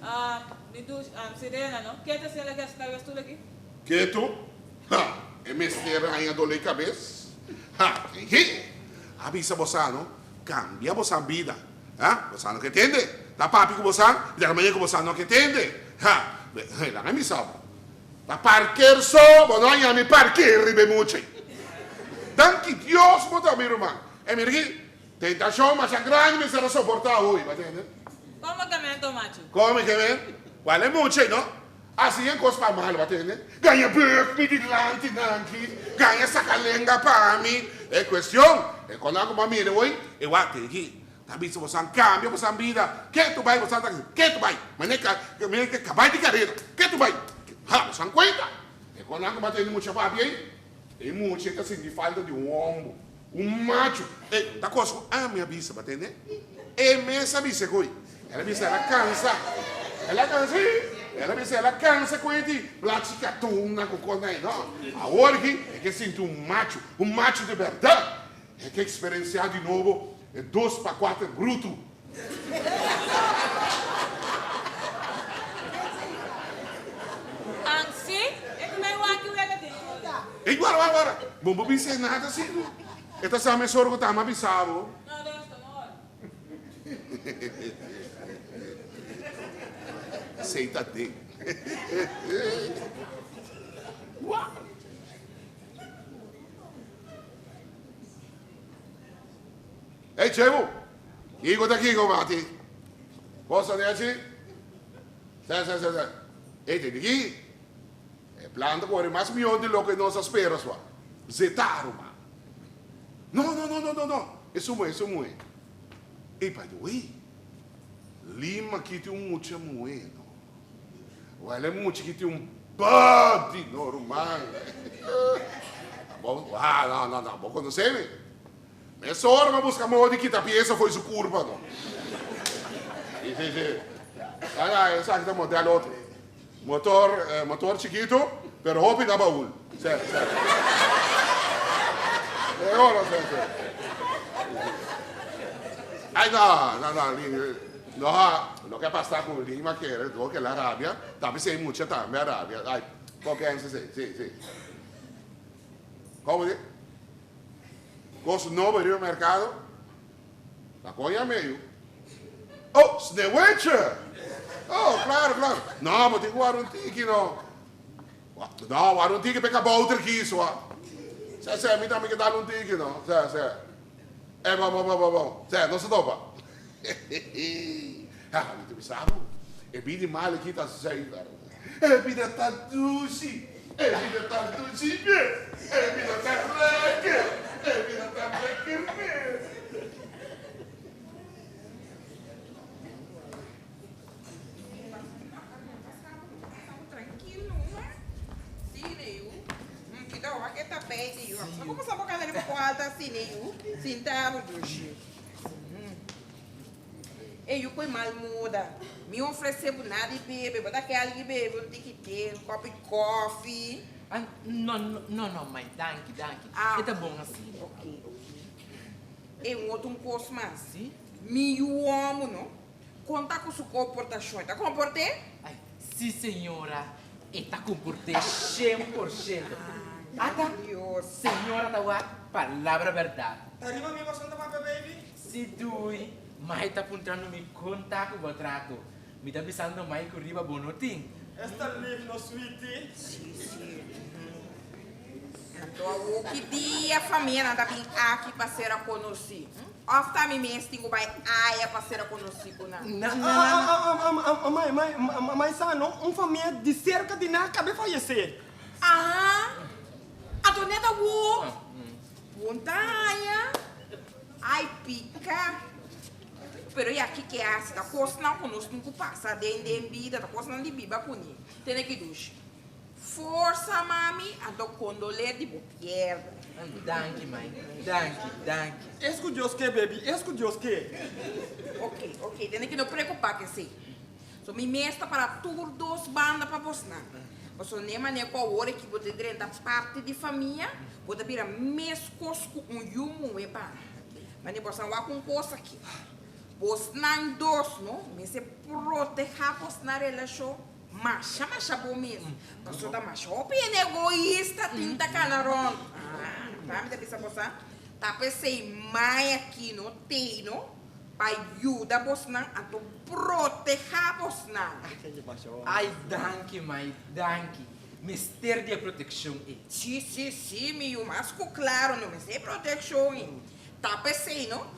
Ah, mi dushi, ah, Sirena no. Ke ta haciendo aki asina kabes tur aki? Ketu? Ha! E mester haña dole kabes? Ha! He! A bisa bo sa no, cambia bo sa bida. Ha! Bo sa no ke tende. Ta papi ku bo sa, di algun manera ku bo sa no ke tende. Ha! He, laga mi sa bo. Ta parker so, bo no haña mi parker riba e mucha ei. Danki Dios bo ta mi ruman. E mira aki, Tentashon masha grandi mester a soportá hoy, bo a tende? Komo ke men to machu? Komo ke men? Wal e mucha no? Hasi e kos pa mal, bo a tende? Gaña beuk mi dilanti nanki, gaña saka lenga pa mi. E kuestion, e konan ku bo a mira hoy, e wak tin aki. Ta bisa bosan kambia bosan bida. Ke tu bai bosan ta ke tu bai. Mane ka, mane ke kabai di karera. Ke tu bai. Ha, bosan kuenta. E konan ku bo a tende mucha papia ei, e mucha ta sinti falta di un hombo. Un machu. E ta kos ku ami a bisa, bo a tende? E mes a bisa koe. El a bisa el a kansa. El a kansa, sí. El a bisa el a kansa ku e di plachi katuna ku kos nan ei. No. Awor aki e ke sinti un machu, un machu di bèrdat. E ke eksperensiá di nobo e dos pa kuater brutu. Ansi, e ta bai wak wega den e. Ey, guarda, guarda, guarda. Bo no bisa nada así, no. E ta sa mesora ku ta ama bisa bo. No, Rosto, no ora. Esey ta den. Wak! Ey, Chebu! Kiko ta kiko, mati? Cosa nechi? Sè, sè, sè, sè. Ey, te diki, e plan ta kore mas mihó di loke nos a spera sua. Zeta, ruman. No, no, no, no, no, no. Esun muhé, esun muhé. Ey, by the way, Lima aki tin un mucha muhé, no. Wel, e mucha aki tin un body, no, ruman. Bo, ah, no, no, no, bo konosé mi. Mesora bo a buska modo di kita piesa fo'i su kurpa no. Si, si, si. Ala, esaki ta model otro. Motor, motor chikitu, pero hopi na baul. Se, se. E ora sí, sí. Ay, no, no, no, Lin, no, loke a pasa ku Lin a kere, dor ku el a rabia, ta p'esei mucha tambe a rabia. Ay, kokense sí, sí, sí. Komo di? Kos nobo riba merkado? Ta kon ya meyu? Oh, sneeuwwitje! Oh, klaro, klaro. No, bo tin ku wara un tiki no. No, wara un tiki pa e kabouter kies, wa. Sè, sè, mi tambe ke dal un tiki no. Sè, sè. E bon, bon, bon, bon, bon. Sè, nos ta topa. Ha, mi ta bisa bo, e bida mal aki ta zuiver. E bida ta dushi, e bida ta dushi mes, e bida ta lekker, e bida ta lekker mes. E yu koe mal moda. Mi ofresé bo nada di bebe, bo ta ke algu di bebe, un tiki te, un kòp di kòfi. Ah, no, no, no, mai, danki, danki. Ah. E ta bon asina. Ok, ok. E un otro un kos mas. Si? Mi yu hòmber no, konta ku su komportashon. E ta komport'é? Ai, si señora, e ta komport'é 100%. Ata, Dios. señora ta wak palabra bèrdat. Ta riba mi boso ta papia, baby? Si dui, Mai ta puntrando mi kon ta ku bo trato. Mi ta bisando Mai ku riba bo no tin. Esta lief no sweetie. Si, si. Anto awo ki dia famianan ta bin aki pa sera konosí? Òf ta mi mes tin ku bai aya pa sera konosí ku nan? Na, na, na. Mai, mai, mai sa no, un famia di serka di nan a kabe fayesé. Aha, anto net awo. Bon ta haña. Ai pica. Pero ya ki ke hasi ta kosnan ku nos tin ku pasa den den bida, ta kosnan di biba kuné. Tene ki dushi. Forsa mami, anto kondoler di bo pierda. Danki mai, danki, danki. Es ku Dios ke baby, es ku Dios ke. Ok, ok, tene ki no preocupa ke esei. So mi mes ta para tur dos banda pa bosnan. Pasobra n'e manera ku awor aki bo ta drenta parti di famia, bo ta bira meskos ku un yu muhé pa mi. Mane bosnan wak un kos aki. Bosnan dos no mester protehá bosnan relashon masha masha bon mes. Pasobra ta masha hopi hende egoista tin ta kana rònt. Ah, ta mi ta bisa bosan, ta p'esei mai aki no tei no. Pa yuda bosnan anto proteha bosnan. Ay danki mai danki. Mester di e protekshon ei. Si si si mi yu mas ku klaro no mester e protekshon ei. Ta p'esei no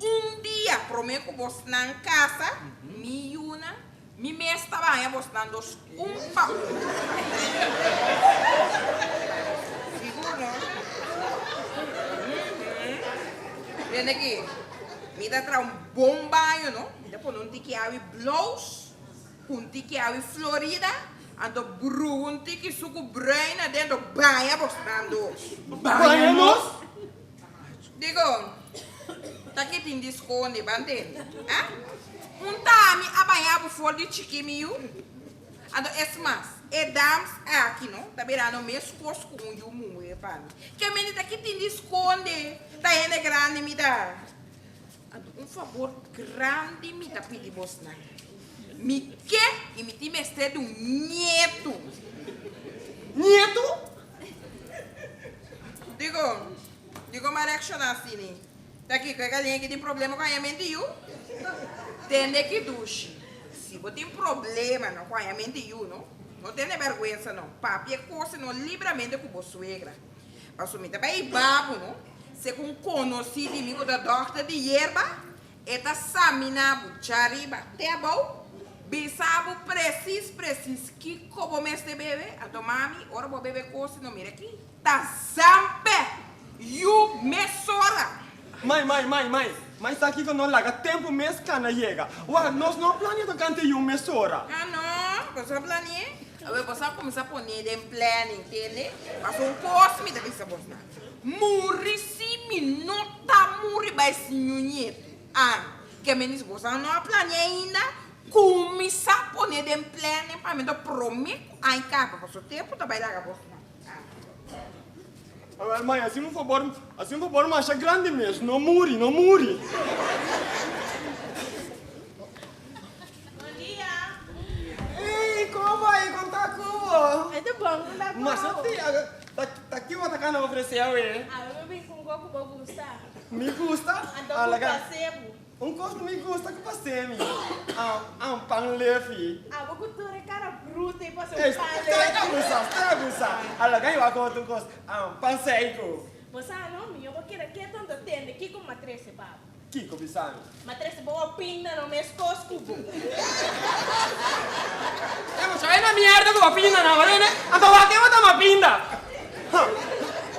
un dia prome ku bosnan kasa mi yunan mi mes ta baña bosnan dos un pa un. Sigur no. Tende aki. Mi ta traha un bon baño no. Mi ta pone un tiki awi blous ku un tiki awi florida, anto bruha un tiki suku bruin aden anto baña bosnan dos. Baña nos? Digo, ta ki tin di skonde, ban tende. Ah? Un ta ami a baña bo for di chiki mi yu? Anto es mas, e dams aki no ta birando meskos ku un yu muhe pa mi. Ke mende ta ki tin di skonde, ta hende grandi mi ta. Anto un fabor grandi mi ta pidi bosnan. Mi ke i mi tin mester di un nietu. Nietu? Digo, digo mi a reakshoná asini. Ta kiko e galiña ki tin problema ku hañamentu yu? Tende ki dushi. Si bo tin problema no ku hañamentu yu no, no tene bèrgwensa no. Papia e kos no libramente ku bo suegra. Pasobra mi ta bai hiba bo no, segun konosí di mi ku ta dòkter di yerba, e ta saminá bo djariba te abou, bisa bo presis presis kiko bo mester bebe. Anto mami, ora bo bebe kos no mira aki. Ta zampe yu mesora. Mai, mai, mai, mai, mai sa kiko no laga tempu mes kana yega. Wak, nos no a plania tokante yu mesora. Ah no, boso a plania? Awe boso a kuminsá pone den planning, tende? Paso un kos mi ta bisa bosnan, muri si mi no ta muri bai sin yu nietu. Ah, ke men dis boso no a plania ainda? Kuminsá pone den planning pa mi ta promé ku aña kaba, paso tempu ta bai laga bosnan. Awel mai, hasi un fabor, hasi un fabor masha grandi mes, no muri, no muri. Bon dia. Ey, como bai? Con ta cu bo? E ta bon, con ta cu bo? Masha tia, ta, ta ki bo ta cana ofrece awe? Awe mi bin cu un cos cu bo gusta. Mi gusta? Anto cu place bo. Un kos ku mi gusta ku pasé mi, am pan lefi. Abo ku tur e kara bruto ei pasa un pan lefi. Stay abusa, stay abusa. Alaga mi wak otro kos, am pan seiko. Bo sa no, mi yo bo keda keto anto tende kiko mi a trese pa bo. Kiko bisa mi? Mi a trese bo opinda no mes kos ku bo. E mucha e na mierda ku bo pinda nan, wak anto wak e bo ta mapinda.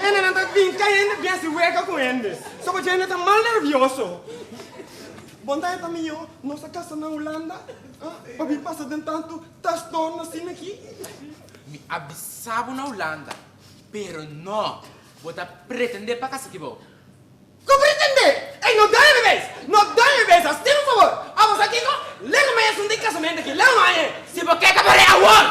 Hendenan ta bin kai hende bien si wega ku hende. So bo djende ta mal nervioso. Bon ta eta mihó nos a kasa na Hulanda pa bin pasa den tantu trastorno asina aki. Mi a bisa bo na Hulanda, pero no, bo ta pretendé pa kasa ki bo. Ku pretendé? Ey, no dame bebeis! No dame bebeis! Hasi un fabor! Abo sa kiko? Lego mai asuntu di kasamentu aki! Lego mai! Si bo ke ta pare awor!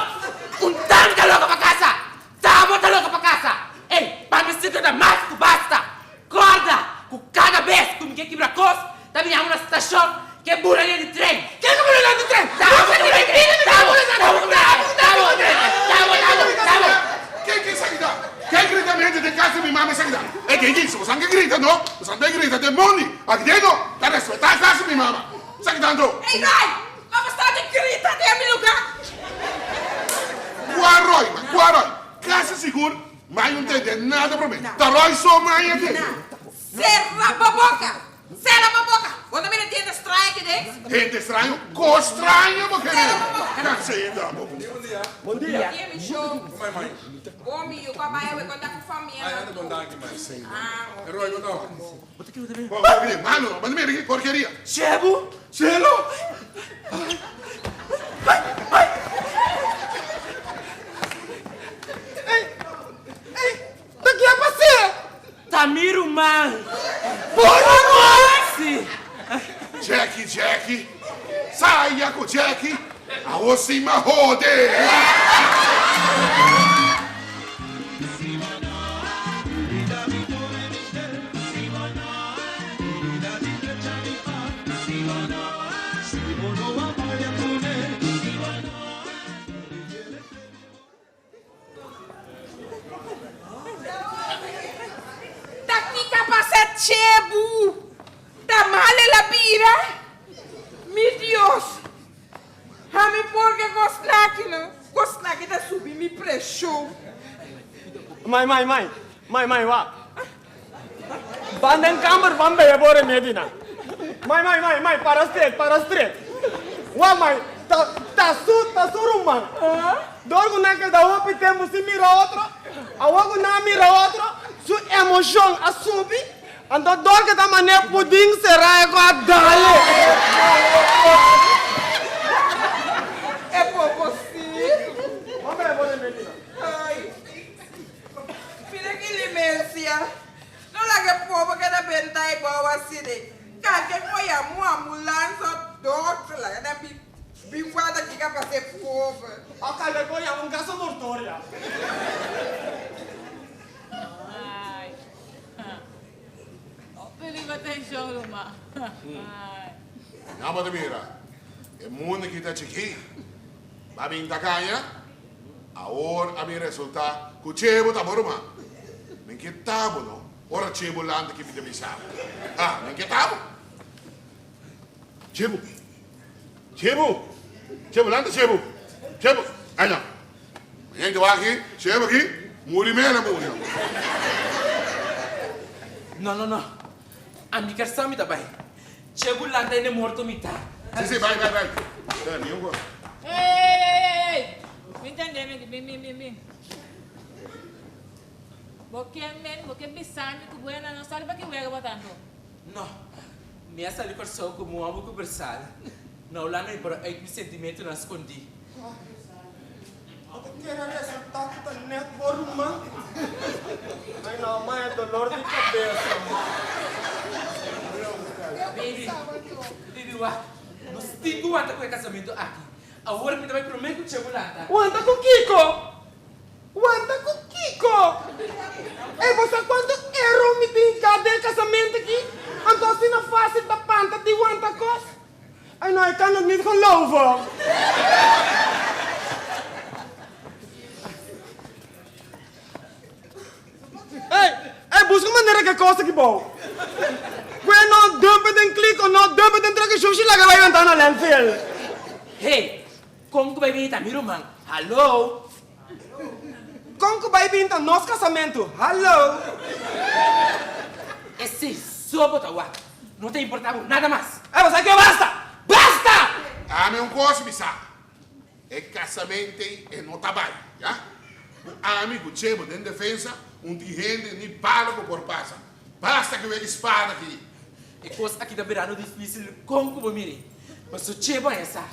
Un tami ta loko pa kasa! Tamo ta loko pa kasa! Ey, pa mi sitio ta mas ku basta! Korda ku kada bes ku mi ke kibra kos, ta bini amo na stashon ke bula liña di tren! Ke ku bula liña di tren? Tamo ta bula liña di tren! Tamo, tamo, tamo, tamo, tamo, tamo! Ken ke esaki ta? Ken gritamente den kas di mi mama esaki ta? E ken ki? Si bosan ke grita no, bosan ta grita demoni! Aki den no, ta respetá kas di mi mama! Esaki ta anto? Ey Roy, ma bo sta di grita den mi lugar? Kua Roy? Ma kua Roy? Kasi sigur mai un tende nada promé. Ta Roy so mai a tende. Sera bo boka! Sera bo boka! Bo ta mira hende straño aki den? Hende straño? Kos straño bo kere? Canseda bo. Bon dia. Bon dia mi show. Bon mi yu ku a bai awe konta ku famia nan tur. Ah ok. Bo bo malo bo ta mira ki porkeria. Shebu! Cielo! Ey, ey, ta ki a pas'é? Ta mi ruman. Bo ruman? Si. Jackie, Jackie, saya ku Jackie, awor si m'a hode. Ta kiko a pasa Chebu? Ta mal el a bira? Mi Dios! Ami por ke kosnan aki no? Kosnan aki ta subi mi preshon. Mai, mai, mai, mai, mai, wak. Ban den kamber ban bebe bo remedinan. Mai, mai, mai, mai, para stret, para stret. Wak, mai, ta, ta su, ta su ruman. Dor ku nan keda hopi tempu sin mira otro, awor ku nan a mira otro, su emoshon a subi, anto dor ku ta manera pudin sera e ku a dale. E poco si. Ban bebe bo remedinan. Ai. Mira ki limencia. No laga e pober keda benta e bou asina. Kalke ku a yama un ambulans of dokter laga nan bin bin warda kiko a pasa e pober. Of kalke ku a yama un casa mortoria. Ai. Hopi riba tenshon ruman. Ai. Nan bo ta mira, e mundu aki ta chikí. Ba bin ta kaña, awor a bin resulta ku Chebo ta bo ruman. Men ke ta bo no, ora Chebo lanta ki mi ta bisa bo. Ha, men ke ta bo. Chebo, Chebo, Chebo lanta Chebo, Chebo, ay no. Mañana te wak aki, Chebo aki, muri mera muri. No, no, no. Ami ker sa mi ta bai. Che bu lanta e ne morto mi ta. Si, si, bai, bai, bai. Ta, ni un cos. Ey, ey, ey, ey, ey. Bin tende mi aki, bin, bin, bin, bin. Bo ke men, bo ke bisa mi ku bo e no sali pa ki wega bo tanto? No, mi a sali Kòrsou ku mi amo ku Bersal. Na Hulanda mi por a uit mi sentimentonan skondí. Bo ta kere resultá ku ta nèt bo ruman? Ay no, ma e dolor di kabesa. Baby, baby wak, nos tin ku wanta ku e kasamentu aki. Awor mi ta bai promé ku Chebu lanta. Wanta ku kiko? Wanta ku kiko? Ey, bo sa kuantu ero mi tin ka den kasamentu aki? Anto asina fásil ta panta di wanta kos? Ay no, ik kan het niet geloven. Ey, ey, buska manera ke kos aki bou. Kue no dump het den kliko, no dump het den truck i shushi laga bai wentá na landfill. Hey, kon ku bai bini ta mi ruman? Hallo! Kon ku bai bini ta nos kasamentu? Hallo! Esei so bo ta wak. No ta importá bo nada mas. Ey, bo sa ke basta! Basta! Ami un kos mi sa. E casamento ei e no ta bai, ya. Cu ami cu Chebo den defensa, un tin hende ni bala cu por pasa. Basta cu e spada aki. E cos aki ta birando dificil con cu bo miri. Paso Chebo a sa,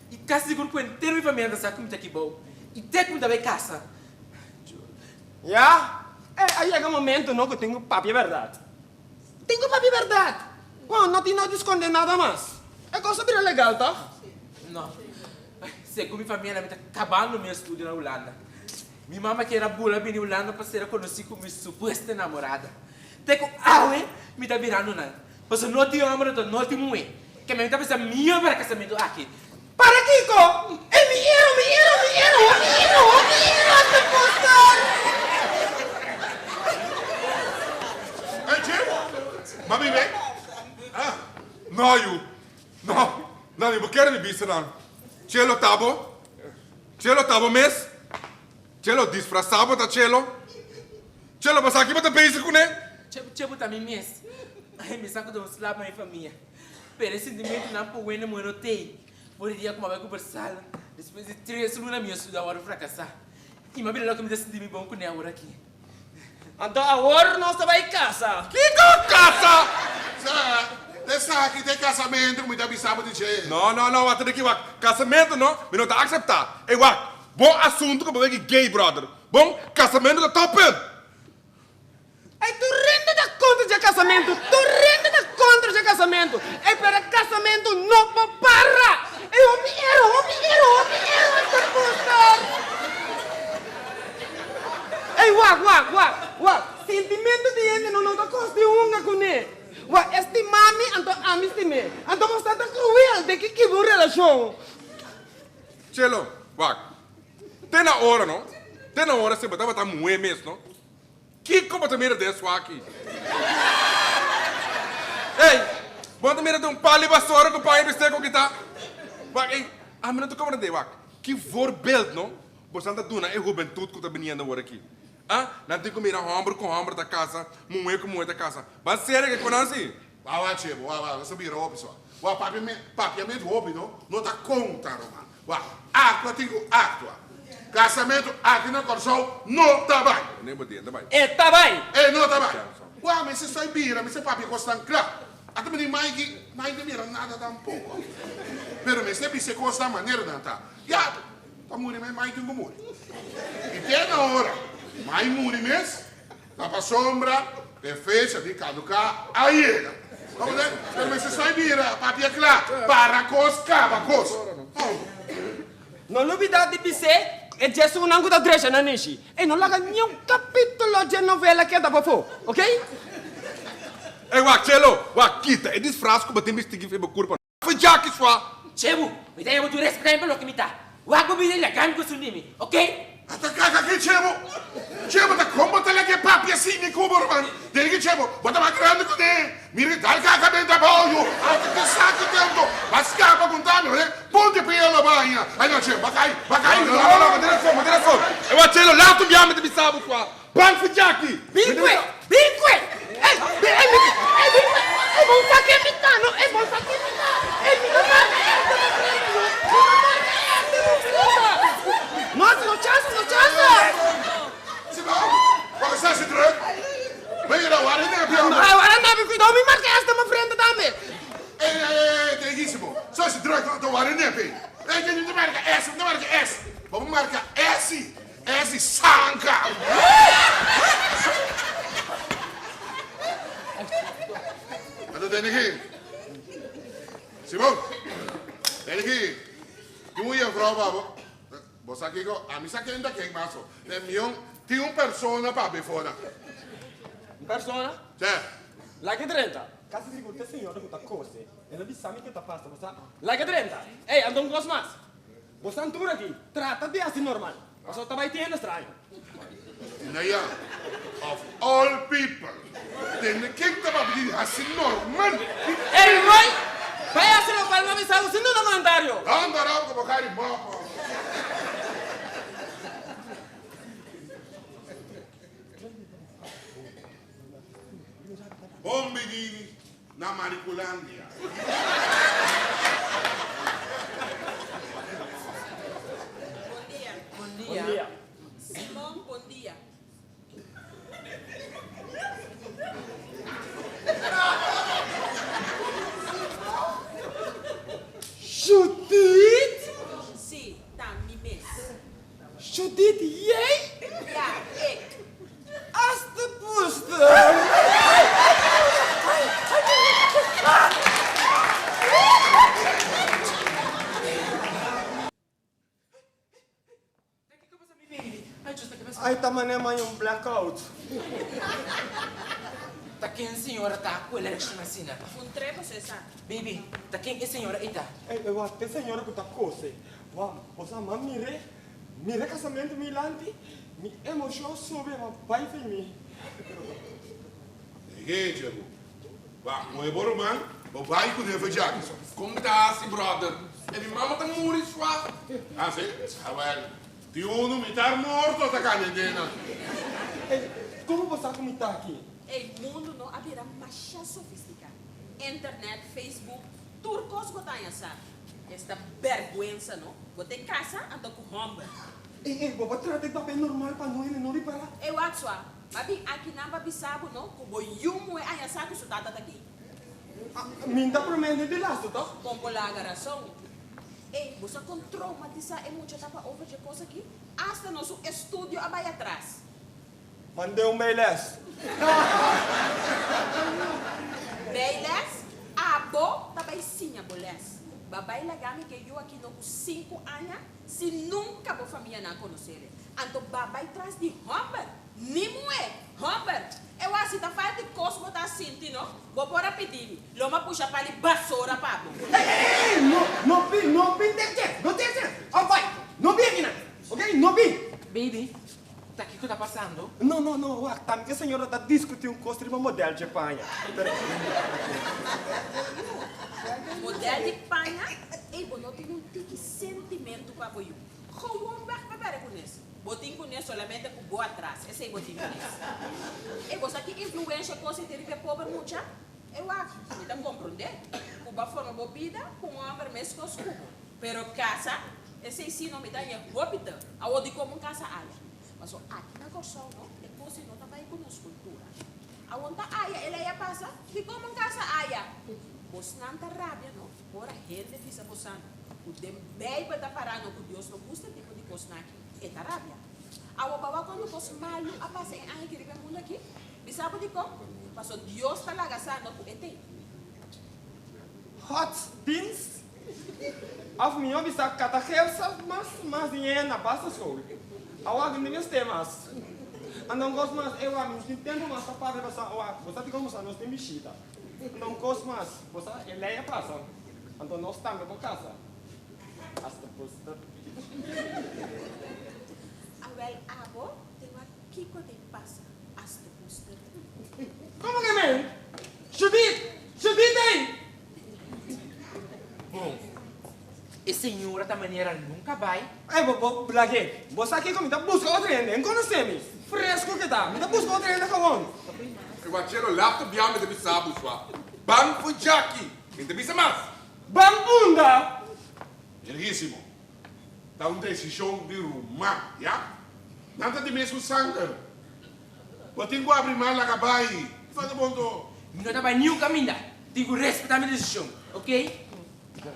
y casi sigur cu entero mi famia ta sa cu mi ta aki bou, y te cu mi ta bai casa. Ya, e a yega momento no cu tin cu papia berdad. Tin cu papia berdad. Bon, no tin no di sconde nada mas. E cos a bira legal, toch? No. Segun mi famia mi ta cabando mi estudio na Hulanda. Mi mama kier a bula bini Hulanda pa sera conoci cu mi supuesto enamorada. Te cu awe mi ta birando nan. Pasobra no tin homber anto no tin muhe. Ke mi ta pensa mihor para casamento aki. Para kiko? E mi ero, mi ero, mi ero, mi ero, mi ero hasta postor. Hey Jim, ba bibe? Ah. No yu, no, no mi bo kere mi bisa nan. Chelo ta bo? Chelo ta bo mes? Chelo disfrasa bo ta Chelo? Chelo bo sa ki bo ta bezig kuné? Che bo ta mi mes. Mi sa ku ta un slap na mi famia. Pero e sentimentunan pa wende muhé no t'ei. For di dia ku mi a bai kubersal, despues di tres luna mi a studia awor frakasá. I mi a bira loke mi ta sinti mi bon kuné awor aki. Anto awor nos ta bai kasa. Kiko kasa? Sa, esaki ta e kasamentu ku mi ta bisa bo di dje. No, no, no, wak ta di ki wak. Kasamentu no, mi no ta akseptá. Ey wak, bo asuntu ku bo weki gay brother. Bon, kasamentu ta tòppunt. Ey tur rende ta kontra dje kasamentu, tur rende ta kontra dje kasamentu. Ey pero e kasamentu no por para. Ey hopi ero, hopi ero, hopi ero esta postor. Ey wak, wak, wak, wak, sintimentu di hende no no ta kos di hunga kuné. Wak, e stima mi anto ami stim'é. Anto bo sa ta kruel den ki kiba un relashon. Chelo, wak, te na ora no, te na ora si bo tabata muhé mes no. Kiko bo ta mira den swaki? Ey, bo ta mira den un pali basora ku paña bisté ku kita? Wak, ey, ami no ta komprendé, wak, ki voorbeeld no bosan ta duna e hubentut ku ta biniendo awor aki? Ah, nan tin ku mira hòmber ku hòmber ta kasa, muhé ku muhé ta kasa. Ban serio ke ku nan si? Wak, wak, chebo, wak, wak, nos ta bira hopi so. Wak, papia me, papiamentu hopi no, no ta konta, ruman. Wak, aktua tin ku aktua. Kasamentu aki na Kòrsou no ta bai. Ne bo den ta bai. E ta bai. E no ta bai. Wak, mester stoi bira, mester papia kosnan kla. Ata mi di Mikey, Mike no mira nada tampoko. Pero mester bisa e kosnan manera nan ta. Ya, ta muri mes, Mike tin ku muri. I te na ora Mike muri mes, Ta pasobra e fecha di kaduká a yega. Pero mester sai bira papia kla, para kos kaba kos. No lubidá di bis'é e djesunnan ku ta drecha na nishi. E no laga niun kapítulo dje novela keda pafó, okey? Ey wak Chelo, wak kita e disfras ku bo tin bisti ki bo kurpa. Fui Jackie swa. Chebu, mi ta yama tur respetá mi pa loke mi ta. Wak bo bida i laga mi ku esun di mi, ok? Ata kaka ki Chebu. Chebu ta kon bo ta laga e papia asina ku bo ruman. Deri ki Chebu, bo ta mas grandi ku ne. Mira ki dal kaka benta abou yu. Ata ki saki tanto. Ba skapa ku ta mi oye. Ponte pia lo baña. Ai no Chebu, ba kai, ba kai. No, no, no, bo tin rason, bo tin rason. E wak Chelo, laat un bia mi ta bisa bo swa. Ban fu Jackie! Bin kue! Bin kue! Ey, ey, ey, ey, ey, bon sa ke mi ta, no, ey, bon sa ke mi ta. Ey, mi no marka este bo frenta, no. Mi no marka este bo frenta. No, no chance, no chance. Simon, wak sa si druk? Ben je nou, waar is de piano? Ay, waar is de cuidado, mi marka este bo frenta tambe. Ey, ey, ey, ey, tegen Simon. Sa si druk, no, waar is de piano? Ey, je niet marka S, no marka S. Bo marka S. Es di sanka. Anto tene ki. Simon, tene ki. Tin un yefrou pa bo. Bo sa kiko? Ami sa ken ta ken maso. Den mion. Tin un persona papia fora. Un persona? Sè. Laga e drenta. Kasi sigur ta e señora ku ta kose. El a bisa mi ke ta pasa, bo sa. Laga e drenta. Ey, anto un kos mas. Bo sa tur aki, trata di hasi normal. Pasobra ta bai tin hende straño. Naya, of all people, tende ken ta papia di hasi normal? Ey, Roy! Bai hasi lokual mi a bisa bo sin duna komentario. Anda ròp ku bo kari mòfo. Bon bini na Mariculandia. Bon dia. Bon dia. Simon, bon dia. Judith? Si, ta mi mes. Judith, jij? Ja, ik. Alstublieft. Ay ta mane maña un blackout. Ta ken señora ta cu el a reacciona asina? Puntr'é bo Cesar. Baby, ta ken e señora ei ta? Ey, ey, wak, t'e señora cu ta cose. Wak, bo sa, m'a mir'é, mir'é casamentu mi lanti, mi emocion subi, m'a bai fin mi. Hey, Jehu. Wak, moe bo ruman, bo bai cu nefe Jackson. Con mi ta haci, brother? E mi mama ta muri swa. Ah, si? Awel, tin unu mitar morto ta cana den nan. Ey, como bo sa cu mi ta aki? Ey, mundo no a bira masha sofistica. Internet, Facebook, tur cos bo ta haña sa. Esta berguensa no. Bo te casa anto cu homber. Ey, ey, bo por trata e papel normal pa no hende no ripara? Ey, wak swa. Ma bin aki nan pa bisa bo no cu bo yu muhe haña sa cu su tata ta gay. Mi ta promete di lastu toch? Con bo laga rason. Ey, bo sa con traumatisa e mucha ta pa over dje cos aki? Hasta no su estudio a bay atras. Mand'é un bijles. Bijles? Abo ta bay siña bo les. Ba bay laga mi ke yu aki no cu sinku aña si nunca bo famia nan a conocer'e. Anto ba bay tras di homber. Ni muhe, homber. E wak si ta falta di cos bo ta sinti no, bo por a pidi mi. Lo m'a pusha pali basora pa bo. Ey, ey, ey, no, no bin, no bin den dje, no den dje. Of bay, no bin aki nan, ok, no bin. Baby, Ta kiko ta pasando? No, no, no, wak, ta mi ku e señora ta diskutí un kos riba modèl dje paña. Pero. Modèl di paña? Ey, bo no tin un tiki sentimentu pa bo yu. Gewoon wèg pa bèrdè kunes. Bo tin kunes solamente ku bo atras, esei bo tin kunes. Ey, bo sa ki influensha kos ei tin riba e pober mucha? Ey, wak, mi ta komprondé ku bo a forma bo bida ku un hòmber meskos ku bo. Pero casa, esey si no mi ta haña hopi te. Awor di como un casa aya? Paso aki na Corsou no, e cos no ta bay cu nos cultura. Awor ta aya e ley a pasa, di como un casa aya? Bosnan ta rabia no, ora hende bisa bosan cu den Bijbel ta para no cu Dios no gusta e tipo di cosnan aki, e ta rabia. Awor bawa cuando cos malu a pasa e aña aki riba e mundo aki? Bisa bo dicon? Paso Dios ta laga sa no cu e tey. Hot beans Of mihó bisa katagersa mas mas di ña na basisschool. Awor mi mester mas. Anda un kos mas, ewa mi tin tempu mas pa papia pasobra awor bo sa di komo sa nos tin bishita. Anda un kos mas, bo sa e lei a pasa, anto nos tambe por kasa. Hasta poster. Awel abo te wak kiko te pasa hasta poster. Komo ke men? Judith! Judith ei! Bon, e señora ta manera nunca bai. Ey, bo, bo, Blake, bo sa kico mi ta busca otro hende, N conoce mi, fresco ke ta, mi ta busca otro hende gewoon. E wachero laf ta bia mi ta bisa bo swa. Ban for djaki, mi ta bisa mas. Ban unda? Ergisimo, ta un desishon di ruman, ya? Nan ta di mesun sanger. Bo tin ku abri man laga bai. Fata bon to. Mi no ta bai niun kaminda. Tin ku respetá mi desishon, ok?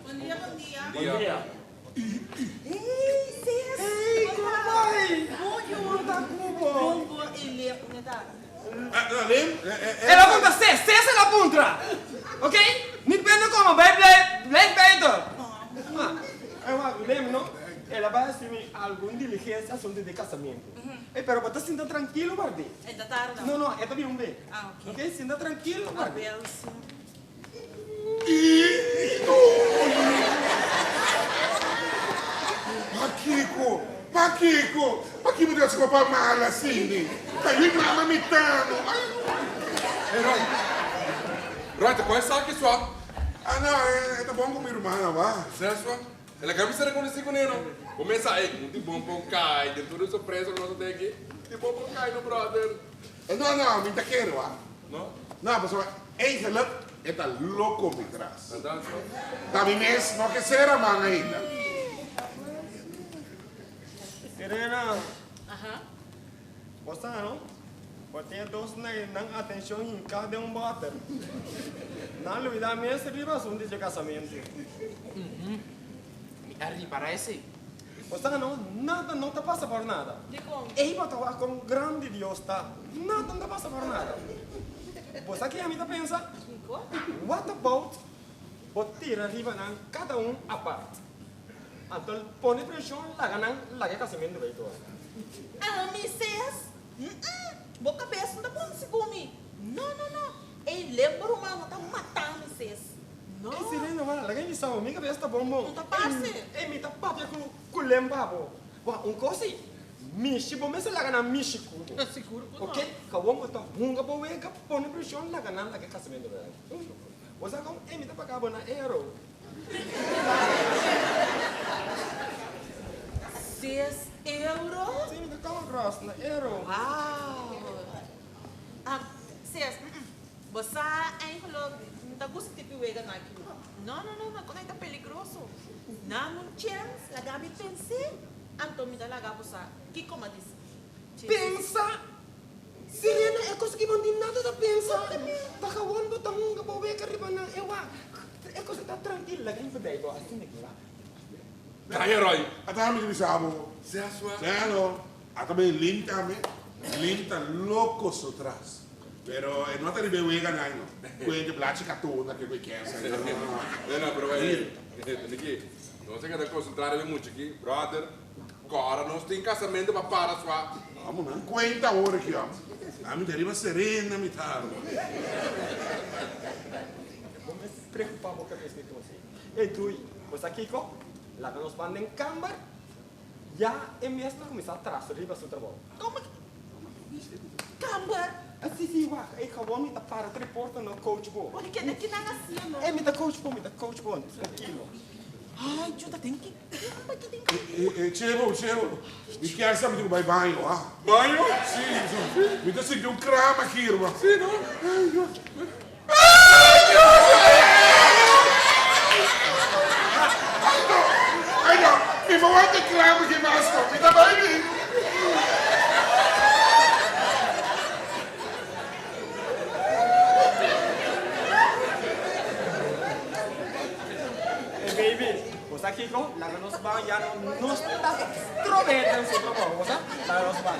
Bon dia, bon dia. Bon dia. Hey sis. Hey, komo bai? Bon yu. Kon ta ku bo? Bon bon e lep ne ta. Lem? El a puntra ses, ses el a puntra. Ok? Niet binnenkomen, bai blijf, blijf buiten. Ah, wak, lem no? El a bai hasi mi algo. algun diligencia asunto di casamento. Ey, pero bo ta sinta trankilo bardé. E ta tarda. No, no, e ta bin un be. Ah, ok. Ok, sinta trankilo bardé. Abel, si. Pakiko, pakiko, pakiko bo ta hasi papa mal asina? Ta yu mama mi ta no. Hey Roy, Roy ta kohe esaki sua? Ah no, e ta bon ku mi ruman awa. Sera sua? El a kami sera konosí kuné no. Bo mesa ey, un di bon pon kai den tur e sorpresa ku nos a ten aki. Di bon pon kai no brother. No, no, mi ta kere wak. No? No, pasobra eigenlijk e ta loko mi tras. Berdad so? Ta mi mes no ke sera man ainda. Sirena, Aha. bo sa no? Bo tin e dos nan atencion hinca den un boter. Nan lubida mes riba asunto dje casamento. Mi a ripara esey. Bo sa no, nada no ta pasa por nada. Dikon? Ei bo ta wak kon grandi Dios ta. Nada no ta pasa por nada. Bo sa ke ami ta pensa? Kiko? What about bo tira riba nan kada un apart. Anto pone preshon laga nan laga e kasamentu bai tur. Ami ses? Mm-mm! Bo kabes no ta bon segun mi. No, no, no! Ei lembo ruman no ta mata mi ses. No. Ei Sirena wak, laga mi sa bo, mi kabes ta bon bon. No ta parse. Ei mi ta papia ku ku lemba bo. Wak, un kos ei, mishi bo mester laga nan mishi ku bo. Sigur ku no. Oke, kawon bo ta hunga bo wega, pone preshon laga nan laga e kasamentu bai. Bo sa kon? Ei mi ta paga bo na ero. Ses euro? Si, mi ta come across na ero. Wow! Ah, ses, bo sa eigenlijk mi ta gusta tipi wega nan aki. No, no, no, no, con ei ta peligroso. Nan un chens, laga mi pens'é, anto mi ta laga bo sa kico mi a disi. Pensa? Sirena, e cos aki bo no tin nada ta pensa. Ta gewoon bo ta hunga bo wega riba nan e wak. E cosa ta trankil, laga mi bedei bo asina ki wak. Trae Roy. Ata mi ta bisa bo. Sea sua. Sea no. Ata mi Lin tambe. Lin ta loco su tras. Pero e no ta riba e wega nan no. Cu e blachi katona ke cu e kensa. No, no, no. No, no, pero eh, Niki, nos a keda concentra riba e mucha aki. Brother, cora nos tin casamento pa para sua. Amo nan cuenta awor aki, hombre. Ami ta riba serena mi ta. Bo mes preocupa bo cabes di tur si. Ey Dui, bo sa kico? Laga nos ban den camber, ya e mes ta cuminsa tras riba su trabou. Como camber? Ah, si, si, wak, ey gewoon mi ta para tri porta no coach bo. Bo di kende kinan haciendo? no? Ey mi ta coach bo, mi ta coach bo, tranquilo. Ay, yo ta den ki camber ki den ki. Ey, Chebo, Chebo, mi kier sa mi tin cu bay baño, ah. Baño? Si, mi ta sinti un kram aki, herman. Si, no? Ay, Dios. Mi por wanta klama ki mas no. Mi ta bai bin. Hey baby, bo sa kiko? Laga nos ban ya no nos ta strob'é den su trabou, bo sa? Laga nos ban.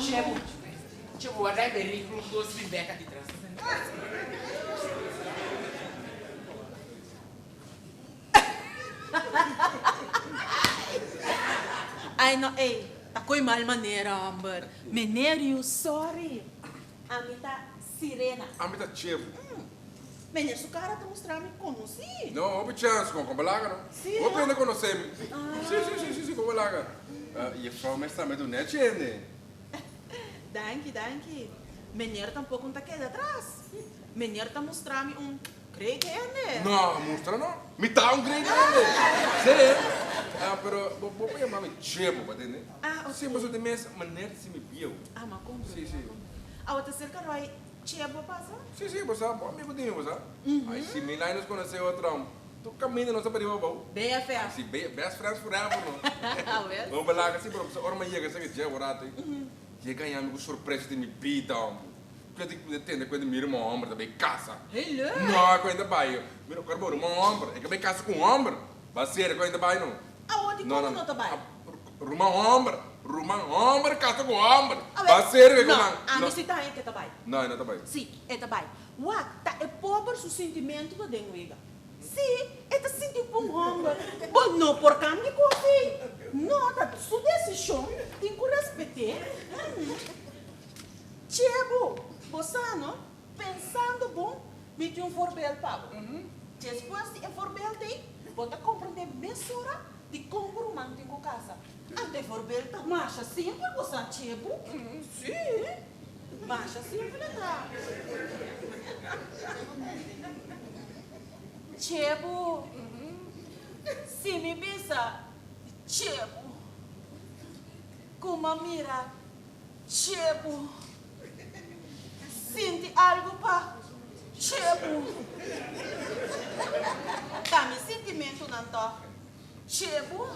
Chebo, Che bo a dai beri un dos bin bek aki tras. Ay no ey, ta koy mal manera homber. Meneer yu sorry. Ami ta Sirena. Ami ta Chebu. Meneer su cara ta mustra mi conoci. No, hopi chance con con balaga no. Si Hopi no? hende conoce mi. Si si si si si con balaga. Juffrouw mes tambe ta un nechi hende. Danki, danki. Meneer tampoco no ta keda atras. Meneer ta mustra mi un great hende. No, mustra no. Mi ta un great hende. Sí. Ah, pero bo bo por yama mi Chebo, bo tende? Ah, ok. Sí, pasobra di mes meneer ta si mi bieu. Ah, ma comprende. Sí, sí. Awo ta cerca Roy Chebo pasa? Sí, sí, bo sa, bo amigo di mi, bo sa. Ay, si mi lai nos conoce otro. Tur caminda nos ta pariba abou. BFF. Si, best friends forever no. Awel. No belaga si, pero ora mi yega esaki dje ora te. Yega ya mi cu sorpresa di mi bida hombre. Cu e tende cu e mira un homber ta bay casa. Hey leuk. No, cu e ta bay. Mira, cu un homber. E ka bay casa cu un homber. Ba serio cu e ta bay no. Awor di como no ta bay? Ruman homber. Ruman homber casa cu homber. Ba serio cu No, nan. ami si ta e ke ta bay. No, e no ta bay. Si, e ta bay. Wak, ta e pober su sintimento ta den wega. Sí, e ta sinti ku un hòmber. Bo no por kambia kos ei. No, ta su desishon, tin ku respet'é. Chebu, bo sa no? Pensando bon, mi tin un voorbeeld pa bo. Despues di e voorbeeld ei, bo ta komprendé mesora dikon bo ruman tin ku kasa. Anto e voorbeeld ta masha simpel, bo sa, Chebu? Sí, masha simpel e ta. Chebu, si mi bisa Chebu, kuma mira Chebu, sinti algu pa Chebu. Ta mi sintimentunan tòg, Chebu.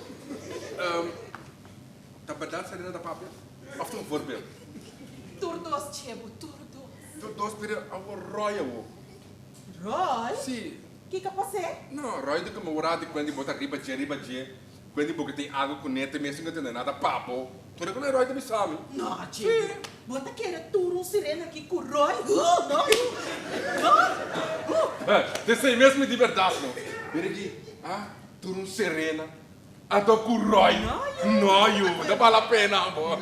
Ta bèrdat Serena ta papia òf ta un voorbeeld? Tur dos, Chebu, tur dos. Tur dos, pero awor Roy awor. Roy? Sí. Kiko pas'é? No, Roy di como ora di cuenti bo ta riba dje, riba dje, cuenti bo ke tin algo cu ne te mes no tende nada pa bo. Tur e cu Roy ta bisa mi. No, dje. Sí. Bo ta kere tur un sirena aki cu Roy? Huh, no. No. Huh. T'esey mes mi di berdad no. Mira aki, ah, tur un sirena. Anto cu Roy. No yu, no bal la pena bo.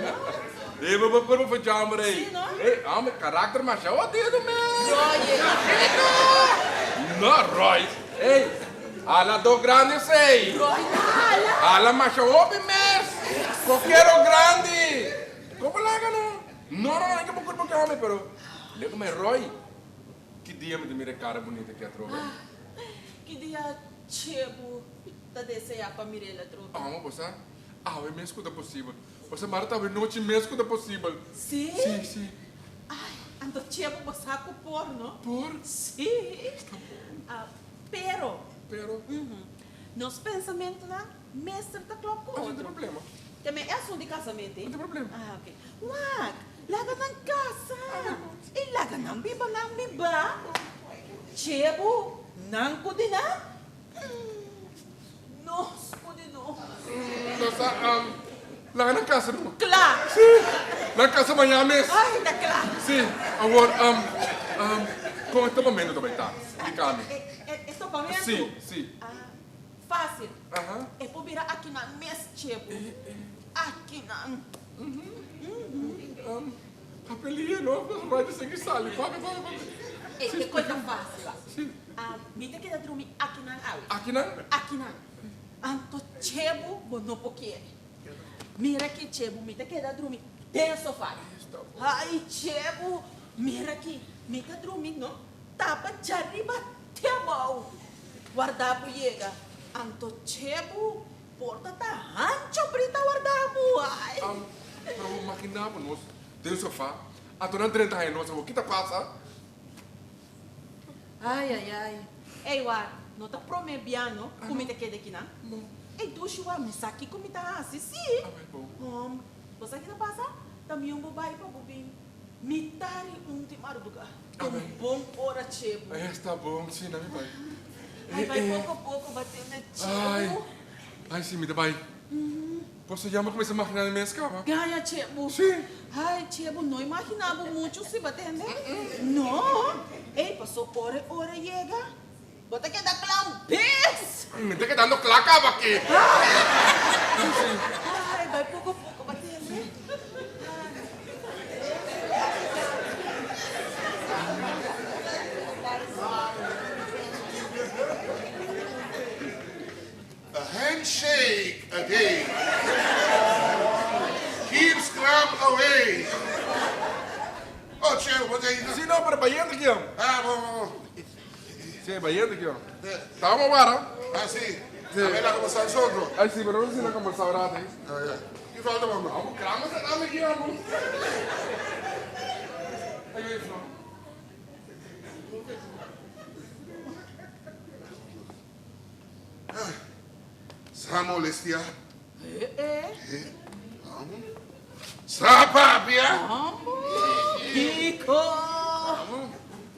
E bo bo curpa for jammer ey. Ey, hombre, karakter masha odido man. Roy e rico. No, Roy. Ey, hala do grandi esey. Roy ta hala. Hala masha hopi mes. Coquero grandi. Como laga no? No, no, no, e ke bo curpa ke hombre, pero lego me Roy. Ki dia mi ta mira e cara bunita aki atrobe? Ki dia Chebu ta deseá pa mir'el atrobe? Amo, bo sa, awe mes ku ta posibel. Bo sa, mara ta awe nochi mes ku ta posibel. Sí? Sí, sí. Ai, anto Chebu bo sa ku por, no? Por? Sí. Ah, pero. Pero? Nos pensamentunan mester ta klòp ku otro. No tin problema. Te me e asuntu di kasamentu, eh? No tin problema. Ah, oké. Wak, laga nan kasa i laga nan biba nan biba. Chebu, nan ku di nan, nos ku di nos. Nos a laga nan kasa no. Kla. Sí, nan kasa maña mes. Ai, ta kla. Sí, awor, kon e topamentu ta bai ta? Splika mi. E topamentu? Sí, sí. Fácil. Aha. E por bira akinan mes, Chebu. Akinan. Mhm. Papelia no, pasobra bai ta sigui sali. Papia, papia, papia. E e kos ta fácil. Sí. Mi ta keda drumi akinan awe. Akinan? Akinan. Anto Chebu bo no por kere. Mira aki Chebu, mi ta keda drumi den sofá. Ai Chebu, mira aki, mi ta drumi no tapa djariba te abou. Warda bo yega. Anto Chebu porta ta hancho brita warda bo. Ai. Am, pero bo magina bo nos den sofa, anto nan drenta haña nos awor, ki ta pasa? Ai ai ai. Ey wak, no ta prome bia no ku mi ta keda akinan. No. Ey dushi wak, mi sa kiko mi ta hasi, si. Awel bo. Hom, bo sa ki ta pasa? Ta mi un bo bai pa bo bin mitari un di marduga. Ta un bon ora chebu. Esta bon, si, na mi bai. Ai bai poko poko batende chebu. Ai, si, mi ta bai. Boso ya mi a kuminsá imaginá mi mes kaba. Gaya chebu. Si. Ai chebu, no imaginá bo muchu si batende. No. Ei, paso ora e ora yega, bo ta keda kla un bes. Mi ta kedando kla kaba aki. Ai, bai poko poko batende. A handshake a day keeps cram away. Oh, Cheo, bo ta ainda? Si no, pero bayendo aki yo. Ah, bo, bo, bo. Si, bayendo aki yo. Taba wara. Ah, si. A ver, la conversá nosotros. Ay, si, pero no si la conversá ahora. Ah, ya. Ki falta, mamá? Amo, crama sa dame aki, amo. Ay, ay, Flo. Sa molestia. Eh, eh. Sa papia. Kiko.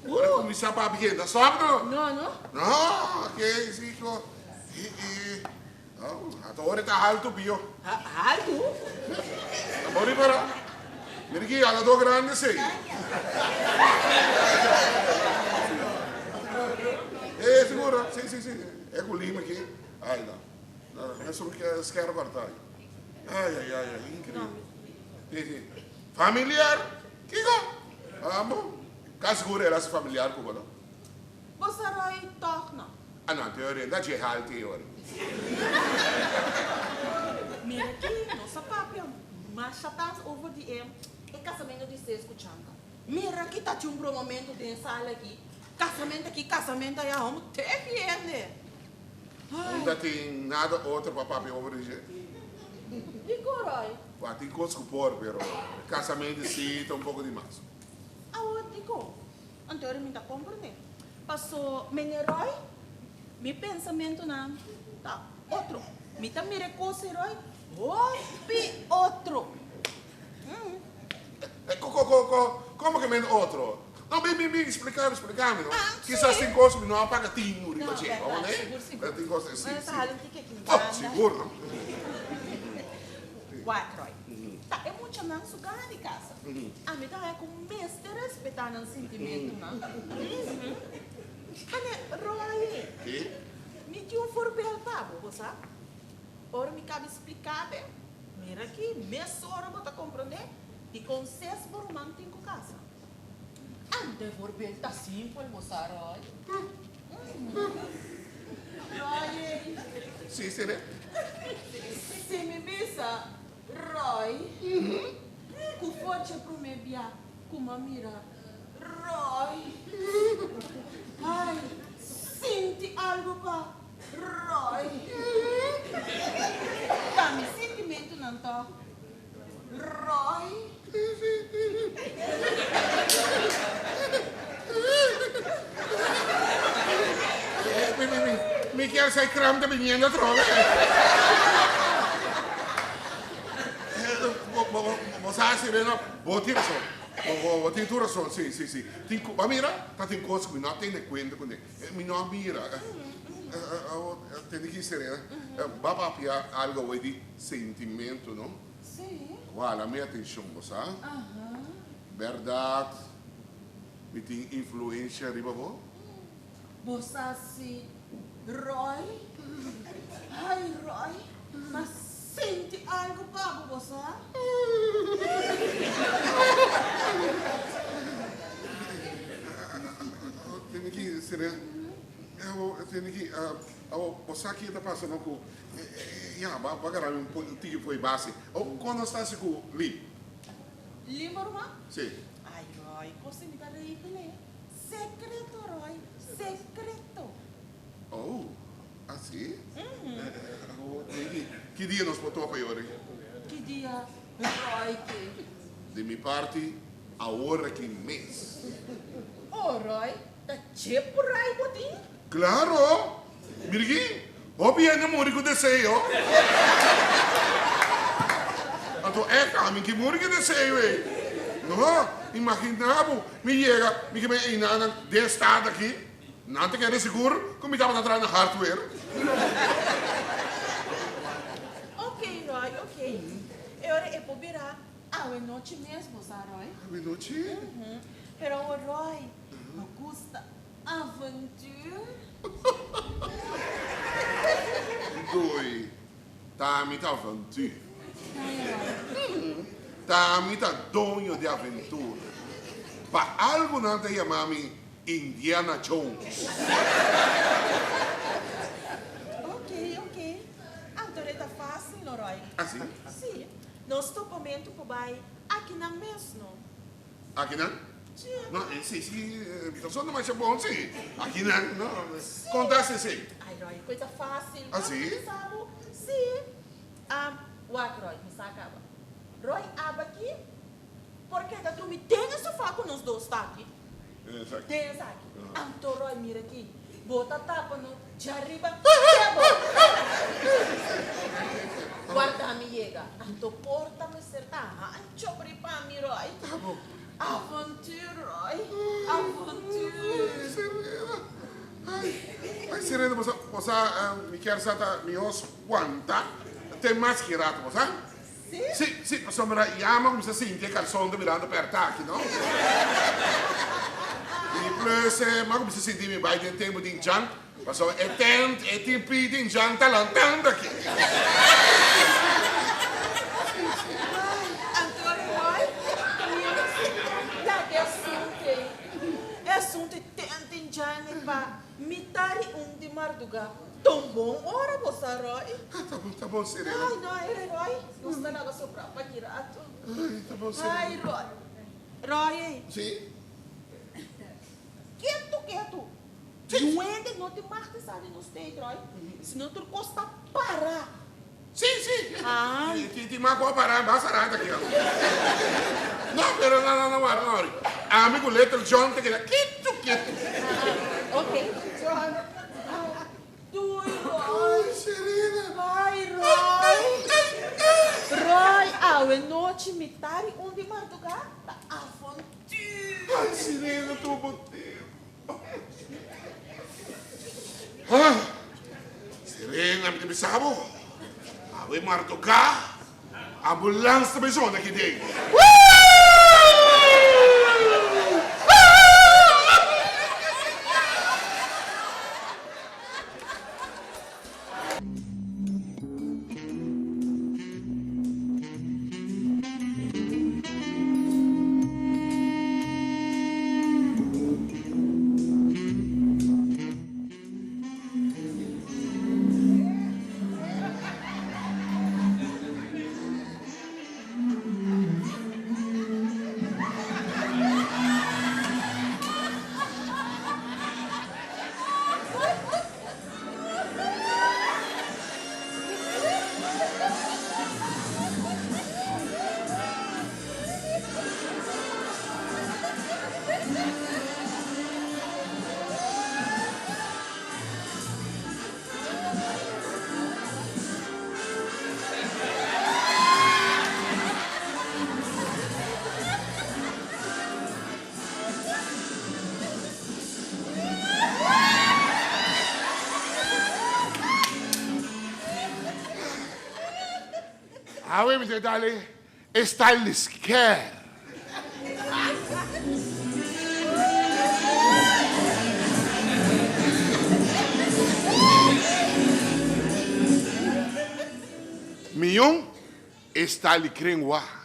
Ora kuminsá papia ta stòp no? No, no. No, ke Kiko. Ata ora ta haltu pio. Haltu? Ta bo ripará? Mira ki aladó grandi esei. Eh, seguro. Si, si, si. ku lima aki, ai no. Mesun skèr kòrtá. Ai ai ai ai, inkreibel. Si si. Familiar? Kiko? Amo? Ka sigur el a hasi familiar ku bo no? Bo sa Roy tòg no? Ah no, anto e ora da dje halti e ora. Mira aki, nos a papia masha tas over di e e casamento di Ses cu Chanka. Mira aki ta tin un bromamento den e sala aki. Casamento aki, casamento aya, homo te hende. No ta tin nada otro pa papia over di dje. Dikon Roy? Wa tin cos cu por, pero casamento si ta un poco di mas. Awor dikon? Anto ora mi ta comprende. Paso meneer Roy, mi pensamentonan ta otro. Mi ta mira e cos ei Roy hopi otro. Como ke men otro? No, bin, bin, bin, splica mi, splica mi, no. Kisas tin cos mi no a paga tinu riba dje, bo mane? Tin cos, si, si. Oh, sigur, no. Wak, Roy, ta e muchanan su gana di casa. Ami ta haya cu mester respeta nan sintimentunan. Mane, Roy, mi tin un voorbeeld pa bo, bo sa? Ora mi cabi splica be, Mira aki, mesora bo ta komprondé dikon ses bo ruman tin ku kasa. Ante voorbeeld ta simpel, bo sa, Roy. Roy ei. Sí, sere. Si mi bisa, Roy, ku for dje promé bia ku m'a mira Roy, ai, sinti algu pa Roy. Ta mi sintimentunan tòg, Roy. Mi kier sa e kram ta biniendo atrobe. Bo sa Sirena, bo tin rason. Bo tin tur rason, si, si, si. Tin, bo mira, ta tin kos ku mi no a tene kuenta kuné. Mi no a mira. Tende ki Serena, ba papia algo awey di sentimento, no? Sí. Wala mi atencion, bo sa? Berdad mi tin influencia riba bo? Bo sa si Roy? Ay Roy, m'a sinti algo pa bo, bo sa? Tende ki, Serena, tende ki, awor bo sa ki ta pasa no ku, ya, bo a gara mi un tiki for e base. Awor, kon nos ta hasi ku Lee? Lee bo ruman? Si. Ay Roy, kos mi ta regla e. Sekreto Roy, sekreto. Oh, asi? Awor, tende ki, ki dia nos por topa yori? Ki dia Roy ke? Di mi parti, awor aki mes. Oh Roy, ta dje por ai bo tin? Claro! Mirgi, hopi hende muri cu deseo. Anto echt ami ki muri cu deseo ey. No, imagina bo, mi yega, mi ke bay einanan den stad aki, nan ta kere sigur cu mi tabata traha na hardware. Ok Roy, ok. E ora e por bira Awe nochi mes bo sa Roy. Awe nochi? Pero awor Roy, bo gusta aventuur? Doei, ta mi ta aventuur. Ta mi ta doño di aventura. Pa algu nan ta yama mi Indiana Jones. Ok, ok. Anto ta facil no Roy? Asi? Si. Nos topamentu por bai akinan mes, no? Akinan? Sí. No, sí, sí, mi ta sonda masha bon, sí. Akinan, no. Kon ta esei? Ai, Roy, ku e ta fásil. Ah, sí? Bo sa bo? Sí. Wak, Roy, mi sa kaba. Roy aba aki por keda drumi den e sofá ku nos dos ta aki. Den esaki. Den esaki. Anto Roy, mira aki. Bo ta tapa no djariba tebel. Warda mi yega. Anto porta mester ta hancho abri pa mi, Roy. Avontuur, Roy. Avontuur. Serena. Ai, ai Serena, bo sa, bo sa, mi kier sa ta mihó sguanta te mas ki rato, bo sa? Sí? Sí, sí, pasobra ya mi a cuminsa sinti e calzon ta mirando perta aki, no? kleuze, m'a kuminsá sinti mi bai den tempu di Jan, pasobra e tent, e tipi di Jan ta lantando aki. Ai, anto Roy, please, laga e asuntu ei. E asuntu e tent di Jan ei pa mitad di un di mardugá. Ta un bon ora bo sa, Roy. Ta bon, ta bon, Serena. Ai, no, Roy, nos ta laga sobrá pa ki rato. Ai, ta bon, Serena. Ai, Roy. Roy, ei. Sí. Ketu, ketu. Nuende no tin mag di sa di nos teit, Roy. Si no tur kos ta para. Sí, sí. Ai. Tin, tin mag ku a para basta rato aki awo. No, pero no, no, no, wara, no, wara. Ami ku Little John ta keda ketu, ketu. Ok, John. Doei, Roy. Ai, Serena. Ai, Roy. Roy, awe nochi mitad di un di mardugá ta avontuur. Ai, Serena, tur bo tempu. Ah, Serena, mi ta bisa bo, awe mardugá ambulans ta bai zona aki den. Awe mi ta dale e style di sker. Mion e style di krenwa.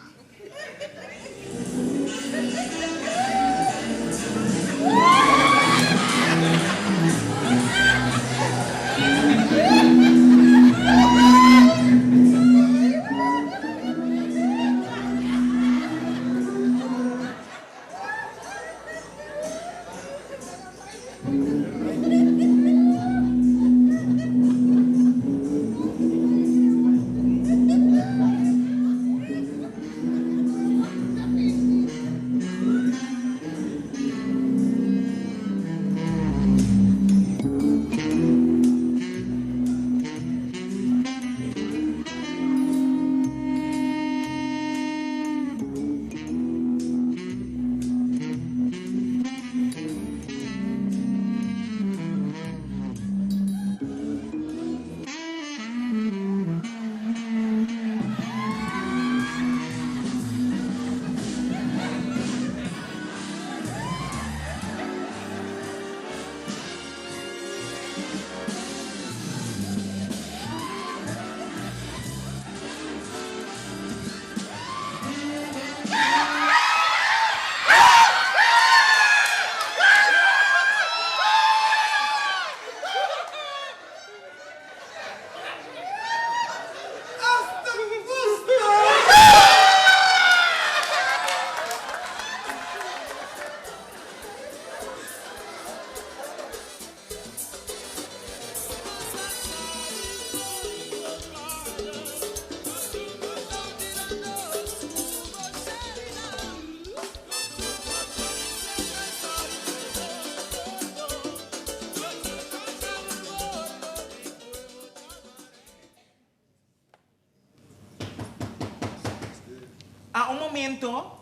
A un momento.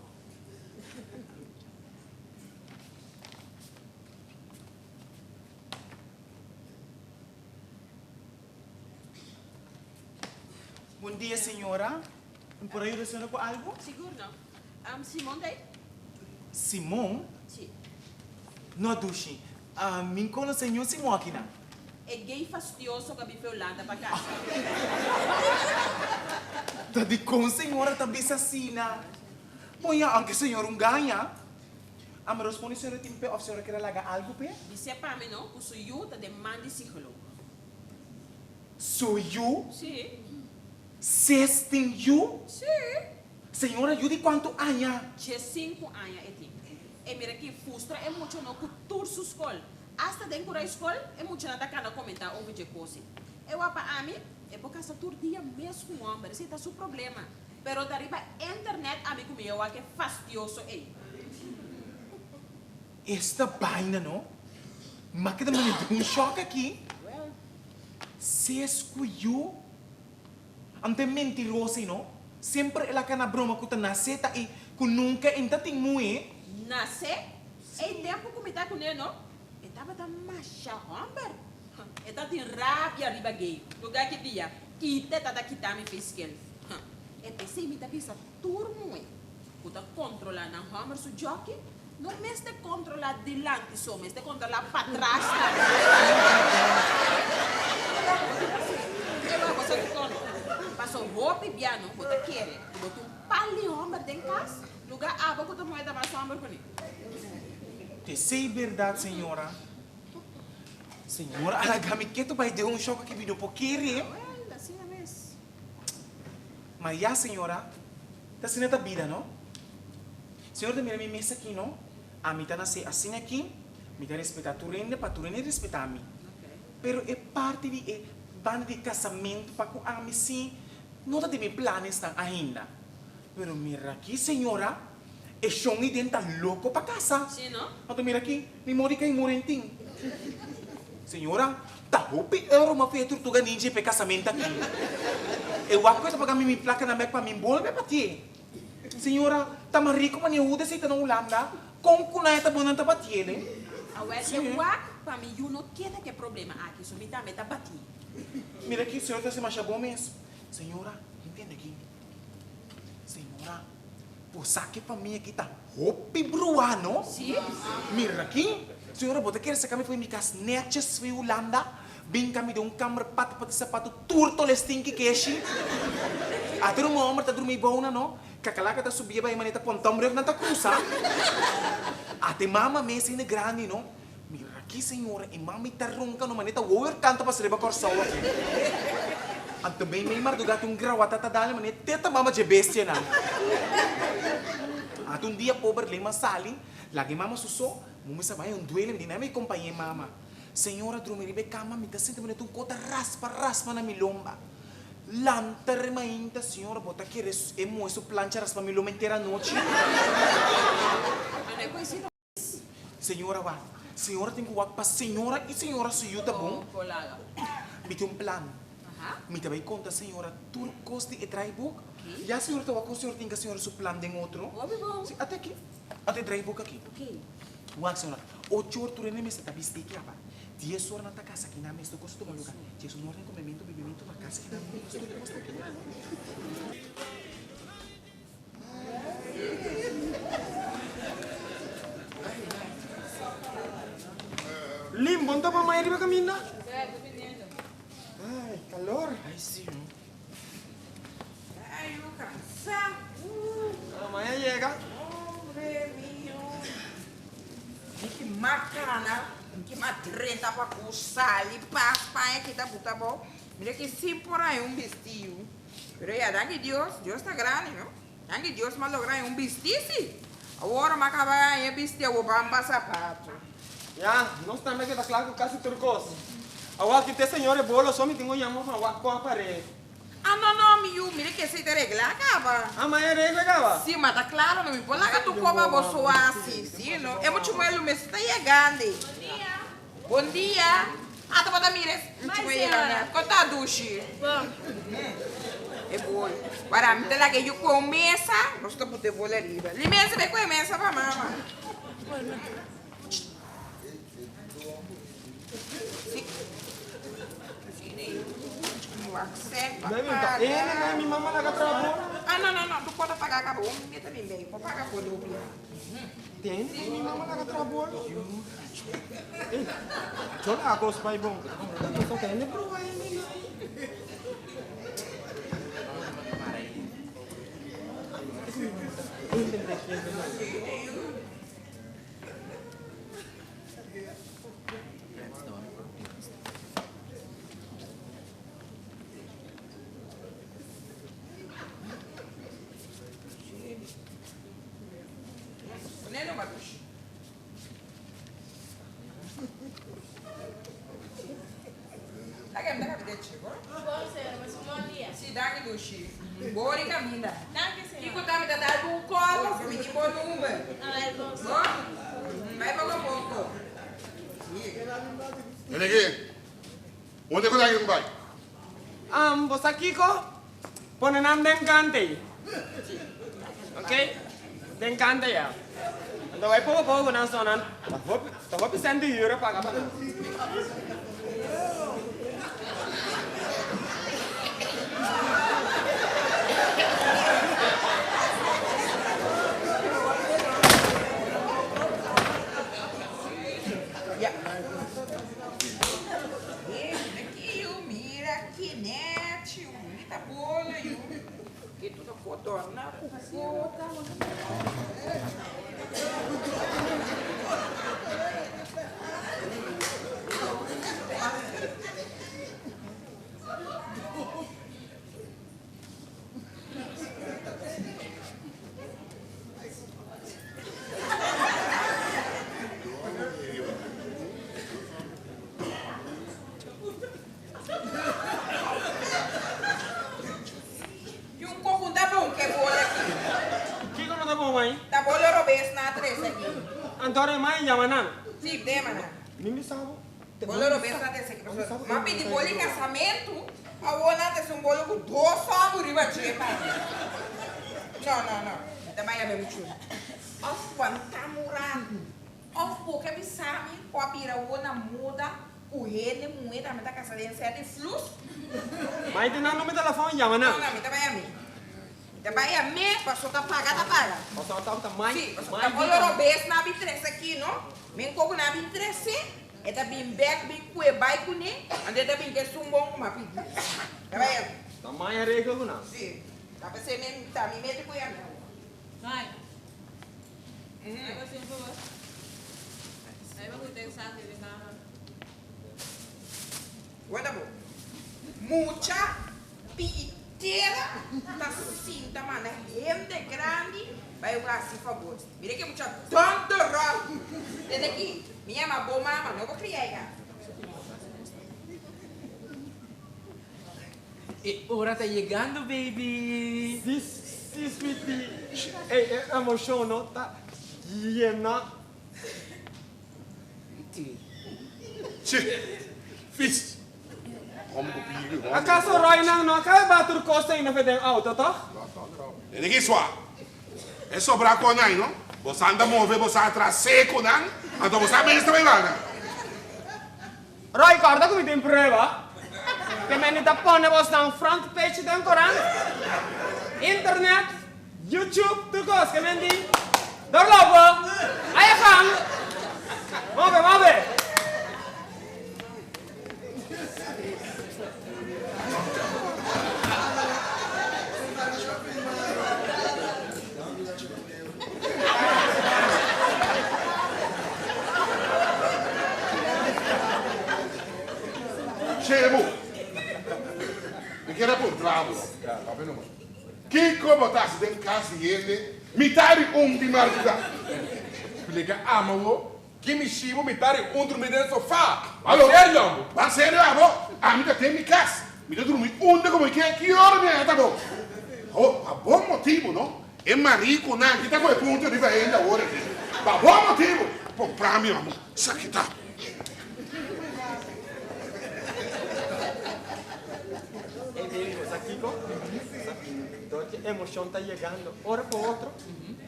Bon dia, señora. Mi por ayuda señora cu algo? Sigur no. Simon ta ei? Simon? Si. No dushi. Mi konosé niun Simon akinan. E gay fastioso ku a bife Hulanda pa kasa. Ta dikon señora ta bisa asina? Bon ya, anke señor un gaña. A mi responde señora tin pe of señora kier a laga algu p'e? Bis'é pa mi no, ku su yu ta den man di psicologo. Su yu? Sí. Ses tin yu? Sí. Señora yu di kuantu aña? Diesinku aña e tin. E mira ki fustra e mucha no ku tur su skol. Asta den kurai skol e muchanan ta kana komentá over dje kosi. E wak pa ami, e por kasa tur dia mes ku un hòmber, esei ta su problema. Pero ta riba internet ami ku mi a wak e fastioso ei. Esta baina no. Ma keda mane di un shock aki. Ses ku yu. Anto e mentiroso ei no. Semper el a kana broma ku ta nase ta i ku nunka e n'ta tin muhé. Nase? Ei tempu ku mi ta kuné no. E tabata masha hòmber. E ta tin rabia riba gay. Lugar ki dia kite ta ta kita mi fiskel. E pesey mi ta bisa tur muhe ku ta kontrola nan hòmber su jockey no mester kontrola dilanti so mester kontrola patras tambe. E wak bo sa dikon no? Paso hopi bia no bo ta kere ku bo tin un pal di hòmber den kas lugar abo ku ta muhe ta mas hòmber kuné. Esey berdad señora. Señor a laga mi ketu bai den un shock aki mi no por kere. Wel, asina mes. Ma ya señora, ta asina ta bida no. Señor ta mira mi mes aki no, ami ta nace asina aki, mi ta respeta tur hende pa tur hende respeta mi. Pero e parti di e banda di casamento pa cu ami si no ta den mi planesnan ainda. Pero mira aki señora, E shon i den ta loko pa kasa. Sí, no? Anto mira aki, mi mori kai muri en tin. Señora, ta hopi euro m'a fia e turtuga ninja p'e kasamento aki. E wak ku e ta paga mi mi plakanan bek pa mi bolbe pa tie. Señora, ta mas riku mane Huda esei ta na Hulanda, kon ku nan e ta bon nan ta batiele? Awel, e wak pa mi yu no keda ku e problema aki, so mi tambe ta bati. Mira aki, señora ta hasi masha bon mes. Señora, intende aki. Señora. Bo sa ke famia aki ta hopi bruá, no? Sí. Mira aki, señora, bo ta kere saca mi for mi cas netjes for Hulanda, bin ca mi den un kamer pata pata sapato tur tolestin ki keshi. Ater un homber ta drumi bou nan, no? Kakalaka ta subia bai manera ta pontombrug nan ta crusa. Ate mama mes hende grandi, no? Mira aki, señora, e mami ta ronca, no? Manera ta wower canta pa sreba Corsou aki. Anto mei mei marduga tin un grawata ta dal manera te ta mama dje bestianan. Anto un dia pober Lema sali, laga e mama su so, mumi sa bai un duele, mi di na mi compañe mama. Señora drumi riba e cama, mi ta sinti manera un cos ta raspa raspa na mi lomba. Lanta remainta, señora, bo ta kere e moe su plancha raspa mi lomba henter anochi? Señora wak. Señora tin ku wak pa señora i señora su yu ta bon. Mi tin un plan. Mi ta bai konta señora tur kos di e draaiboek. Ya señora ta wak kon señora tin ka señora su plan den otro. Si, ate aki. Ate e draaiboek aki. Wak señora, ocho or tur hende mester ta bisti kaba. Dies or nan ta kasa kinan mes tur kos ta tuma luga. Dies un or den komementu, bebementu pa kasa kinan mes tur kos ta kinan. Lin, bon ta pa mai riba caminda? Ay, calor. Ay, sí. Ay, yo cansa. La mai a yega. Hombre mío. Mi ki macana, mi ki madreta pa cu sali pas paña kita buta bo. Mira ki sin por hay un bistiu. Pero ya, danki Dios, Dios ta grandi, no? Danki Dios m'a logra haña un bistí, sí. Awor m'a kaba haña e bistí, awor ban pa sapato. Ya, nos tambe keda kla ku kasi tur kos. Awor aki te señor e bolo so mi tin ku yama pa wak kon a par'é. Ah, no, no, mi yu, mira ke esei ta reglá kaba. Ah, ma e regla kaba? Sí, ma ta klaro, no mi por laga tur koba bo so asi, sí, no? E muchu muhé lo mester ta yegandi. Bon dia. Bon dia. Ah, tabata mira es muchu Mai muhé yega señora. net. Kon ta dushi? Bon. E bol. Para mi ta laga yu ku un mesa, nos ta put e bol ariba. Li mesa bai ku e mesa pa mama. Si. Si ne. Wak sek pa Baby, ta paga. ene na mi mama laga traha bo. Ah, no, no, no. Tu por ta paga kaba. Un mi ta bin bei. Por paga por doble. Ten ku mi mama laga traha bolo. Ey, yo laga kos bai bon. Nos ta hende bruha hende nan. Neno Madush. Danki, mi ta kapita chico. Bon, señora, mas un bon dia. Si, danki Dushi. Bori caminda. Danki, señora. Kiko ta mi ta dal bo un call pasobra mi tin bo number. Awel, bon, Bo? señora. Bai poco a poco. Mira aki. Unda ku nan bai? Bo sa kiko? Pone nan den kante. Ok? Den kante ya. Anto bai poko poko ku nan sonan. Ta hopi, ta hopi sèn di hür a paga pa nan. Aki yu mira ki nechi yu bunita bolo yu ki tur kodorna ku koko. Y un coco ta bon ke bolo aki. Kiko no ta bon mai? Ta bolo robes nan a trece aki. Anto e mai yama nan. Si, dema nan. Mi mi sa bo. Bolo robes nan a trece aki pasobra mi a pidi bolo di casamentu awor nan a trece un bolo cu dos sombo riba dje pa mi. No, no, no. Mi ta bai yama e muchu. Of wanta murando. Of bo ke bisa mi ku a bira awor na moda ku hende muhé tambe ta kasa den sèt di flus? Mai tin nan number telefòn, yama nan. No, no, mi ta bai amé. Mi ta bai amé paso ta paga ta paga. Paso ta ta mai, Sí, paso mai ta di olor obes nan a bin trese aki, no? Men koko nan a bin trese, e ta bin bèk bin kue bai kuné, anto e ta bin ke esun bon ku mi a pidi. Ta bai amé. Ta mai a regla ku nan. Sí, ta p'esei mi ta mi mete ku e amé awor. Mai. Algo así, por favor. Ahí va usted sabe de mama. Guarda bo. Mucha pitera ta sinta manda hende grandi bai hasi favor. Mira ke mucha dondorol. Desde ki mi yama bo mama no bo cria hija. E ora ta yegando baby. Si si sweetie. Ey e emocion no ta yena. Che, fis. Homber ku piri, homber. Acaso Roy nan no a cabe ba tur cos ainda fe den auto toch? Tene ki swa. E sobra con nan no. Bo sa anda move bo sa atras seco nan, anto bo sa mes ta bay bana. Roy corda cu mi tin prueba ke mende ta pone bosnan front page den corant, internet, YouTube, tur cos ke men di dorlopo, aya gang, move move. Shemu, mi kier a puntra bo, kiko bo ta hasi den kas di hende mitá di un di mardugá? Splika ama bo ki mi shibo mitá di un drumi den sofá. Alo, Serio amo? Ban serio abo, ami ta den mi kas, mi ta drumi unda ku mi kier, ki ora mi a heta bo? Ho, pa bon motibu no, E mariconan ki ta cu e punto riba hende awor aki. Pa bon motibo. Compra mi amo. Esaki ta. Ey baby bo sa kico? Sa dor ki emocion ta yegando ora cu otro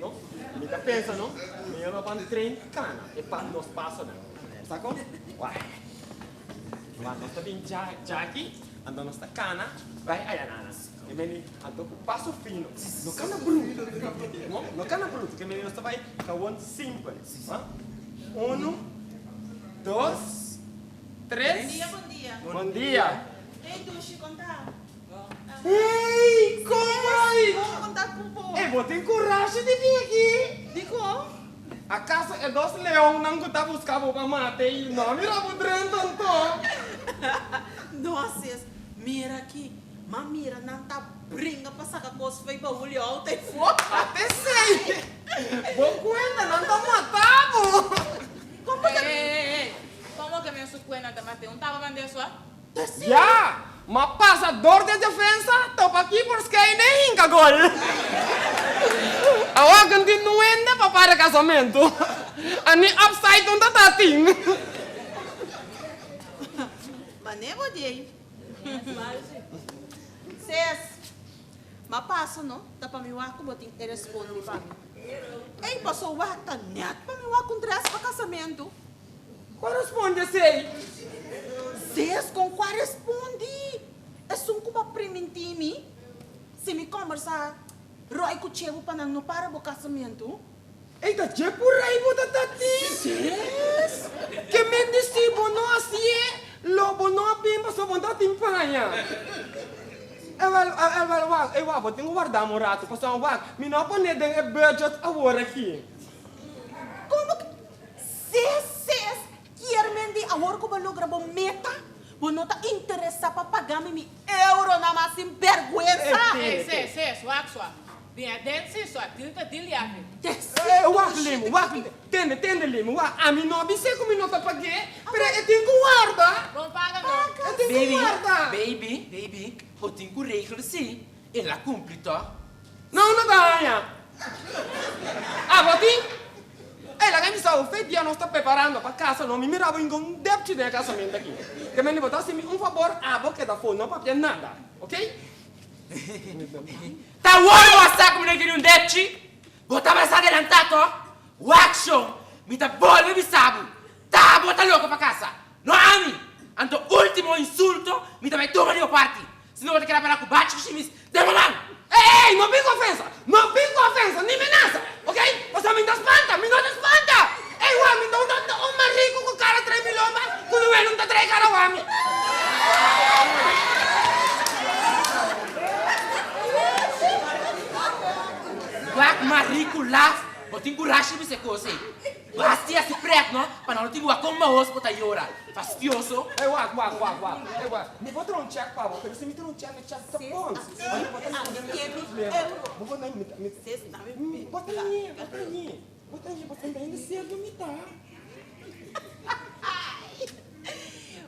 no mi ta pensa no mi lo ban train cana e pa nos pasonan sa con? Wak nos ta bin djaki anto nos ta cana bay aya nana. E meni anto ku paso fino. No kana bruto. No, no kana bruto. Ke meni nos ta bai kawon simpel. Uno, dos, tres. Bon dia, bon dia. Bon dia. Hey Dushi, kon ta? Hey, kon bai? Bon, kon ta ku bo? Ey, bo tin kurashi di bin aki? Dikon? Akaso e dos leonnan ku ta buska bo pa mata ei no a mira bo drenta anto? No, sis. Mira aki. M'a mira nan ta bringa pa saka kos fo'i baul i outo ei for. Ata esei! Bo kuenta nan ta mata bo! Komo ta. Ei, ei, ei! Komo ke men su kuenta ta mat'é? Un taba mand'é sua? Ya! Ma pasa dor de defensa topa ki por skei ne hinka gol. Awa ku tin nuende pa para kasamentu. Ani upside un ta tatin. Mane bo djei. Ses, ma pasa no, ta pa mi wak ku bo tin e respondi pa mi. Ey, paso wak ta nèt pa mi wak un drès pa kasamentu. Kua responde esei? Ses kon kua respondi? Esun ku bo a primintí mi, si mi kòmbersá Roy ku Chebu pa nan no para bo kasamentu. Ei ta dje por ei bo ta tati? Ses. Ke men di si bo no hasié, lo bo no a bin pasobra bo no ta tin paña. Ewel, ewel, wak, ei wak, bo tin ku warda mi un ratu pasobra wak, mi no a pone den e budget awor aki. Komo ku. Ses, ses, kier men di awor ku bo logra bo meta, bo no ta interesa pa paga mi mi euronan mas sin berguensa. Ey, ses, ses, wak sua. Bin aden si sua, dil ta dil yabi. Eh, wak Limo, wak, tende, tende Limo, wak, ami no a bis'é ku mi no ta pag'é, pero e tin ku warda. Bon paga no. E tin ku warda. Baby, baby, bo tin ku regel si, el a kumpli tòg? No, no ta haña. Abo tin? Ey, laga mi sa, fe dia nos ta preparando pa casa no, mi mira bo ingon depchi den e casamento aki. Ke mende bo ta haci mi un fabor, abo keda afo, no papia nada, ok? Ta wor bo a sa ku mi no kere un depchi? Bo tabata sa adelantá to? Wak shon, mi ta bolbe bisa bo, ta abo ta loko pa casa, no ami! Anto ultimo insulto mi ta bai tuma di bo parti. Si no bo ta keda para ku bachi ku shimis den bo man. Ey ey no bin ku ofensa, no bin ku ofensa ni menasa, ok? Pasobra mi no ta spanta, mi no ta spanta! Ey wak mi no ta un mariku ku kara trae mi lomba ku no weno ta trae kara wak mi. Wak mariku laf, bo tin kurashi bisa e kos ey. Basti hasi pret no, pa nan no tin wak kon mahos bo ta yora. Fastioso. Ey wak wak wak wak, ey wak, mi por traha un check pa bo, pero si mi traha un check e check ta bons. Ey bo ta mi problema. Bo por mi mi bo ta ñe, bo ta ñe, bo ta ñe, bo ta hende serio mi ta.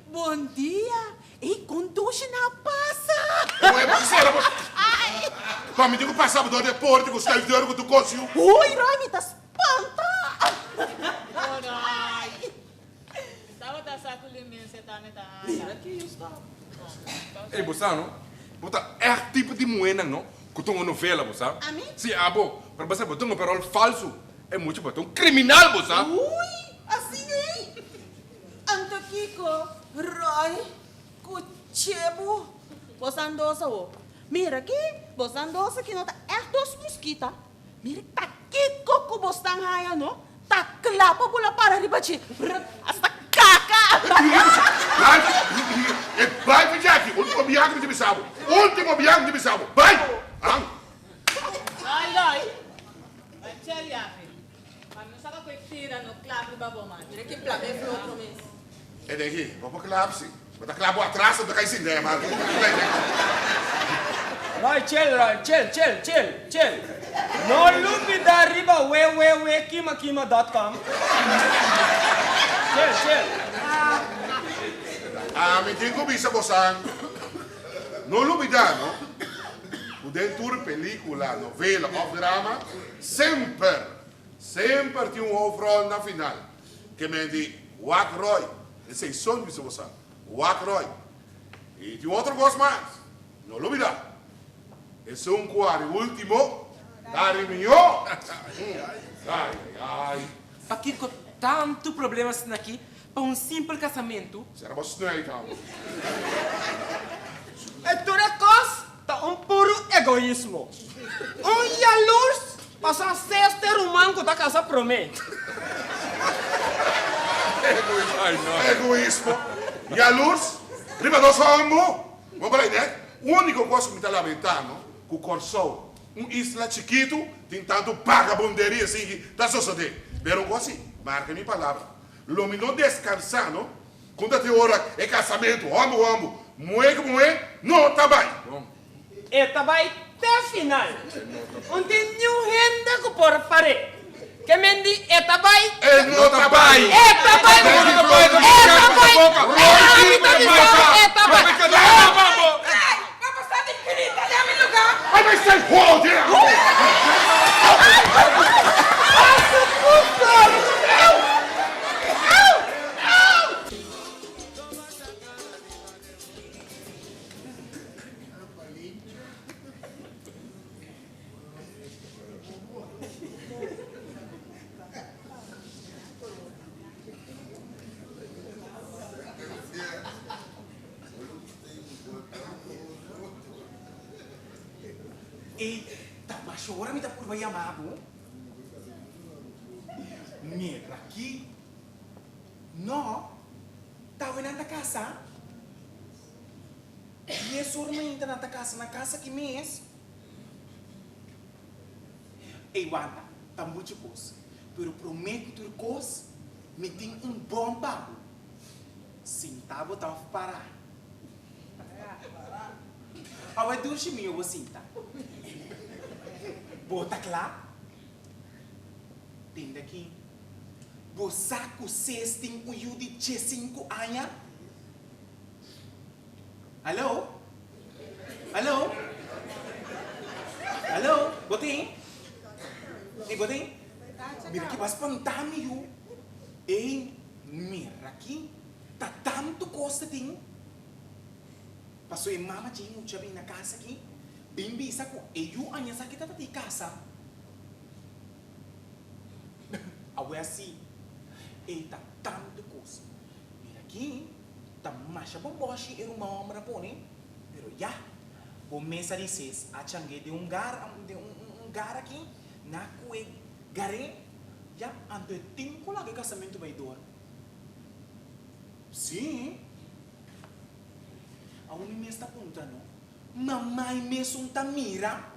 Bon dia, ey kon dushi nan a pasa. Oe bo sera bo Pa mi tin ku pasa bo dor di e porta ku schuif deur ku tur kos yu. Huy Roy mi ta Spanta! Oray! Mi tabata sa ku limensia tambe ta hala. Mira ki yo stop. Ey, bo sa no? Bo ta ègt tipo di muhénan no, ku ta un novela, bo sa? Ami? Sí, abo. Pero bo sa, bo ta un perol falsu. E mucha, bo ta un kriminal, bo sa? Uy! Asina ei? Anto kiko, Roy, ku Chebu? Bosan dos awo. Mira ki, bosan dos aki no ta ègt dos muskita. Mira ta kiko ku bo stan haña no ta kla pa bula para riba dje hasta kaka. E bai pa djaki ultimo biaha ku mi ta bisa bo ultimo biaha ku mi ta bisa bo bai an. Loi loi bai chel yapi pa mi no saka ku e tira no klap riba bo man. Mira ki plak e flotro mes. E den ki bo por klap si. Bo ta klap bo atras bo ta kai sinta yama. Roy chill Roy chill chill chill chill no lubida riba www.kimakima dot com chill chill. Ami tin ku bisa bosan no lubida no ku den tur pelicula, novela of drama semper semper tin un hoofdrol na final ke men di wak Roy. Esei so mi bisa bo sa. Wak Roy. I tin otro kos mas. No lo bida. Esun ku ari ultimo, ta ari mihó. Ai, ai, ai. Pakiko tantu problema asina aki pa un simpel kasamentu? Sera bo snuit, hòmber. E tur e kos ta un puru. egoismo. Un yalurs pasobra ses ta e ruman ku ta kasa promé. Egoismo. Yalurs riba nos hòmber. Bo por ei nèt. Úniko kos ku mi ta lamentá no, ku Kòrsou, un isla chikitu, tin tantu bagabunderia asin ki ta sosodé. Pero un kos si, marka mi palabra, lo mi no deskansá no, ku ta te ora e kasamentu hòmber ku hòmber, muhé ku muhé, no ta bai. E ta bai te final. Un tin niun hende ku por par'é. Ke men di e ta bai? E no ta bai. E ta bai. E ta bai. E ami ta bisa bo e ta bai. Ey, bo por sa di grita den mi lugá. Ai bai sai hode abo. Ey, ta masha ora mi ta purba yama bo. Mira aki. No, tawe nan ta kasa. Dies or mainta nan ta kasa na kasa ki mes. Ey wanta, ta mucho kos, pero prome ku tur kos mi tin un bon pa bo. Sinta bo ta of para? Awe dushi mio bo sinta. Bo ta kla? Tende aki. Bo sa ku ses tin un yu di diesinku aña? Hallo? Hallo? Hallo? Bo tin? Ey, bo tin? Mira ki bo a spanta mi, yu. Ey, mira ki ta tantu kos ta tin. Paso e mama dje mucha bin na kas aki, bin bisa ku e yu aña sa ki ta ta di kasa. Awe asi, ey ta tantu kos. Mira aki, ta masha bon bòshi e ruman hòmber a pone, pero ya, bo mes a dises a chang'é den un gar, den un gar aki, na ku e gar'é, ya, anto e tin ku laga e kasamentu bai dor. Sí. Awor mi mes ta puntra no, mamai mesun ta mira?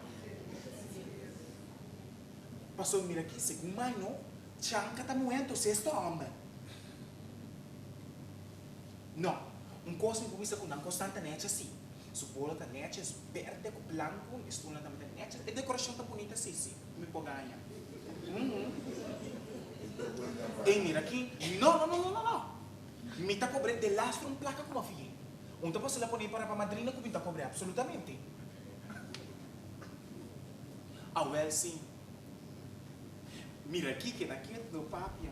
Pasobra mira aki, segun mai no, Chanka ta muhé anto ses ta hòmber. No, un kos mi por bisa ku nan kosnan ta nèchi si. Su bolo ta nèchi, es bèrdè ku blanku, e stulnan tambe ta nèchi. E dekorashon ta bunita si, si, mi por gaña. Ey, mira aki, no, no, no, no, no, no. Mi ta kobr'é delastro un plaka ku mi a fi'é. Un ta pas'é la pon'é para pa madrina ku mi ta kobr'é, absolutamente. Awèl si. Mira aki keda ketu no papia.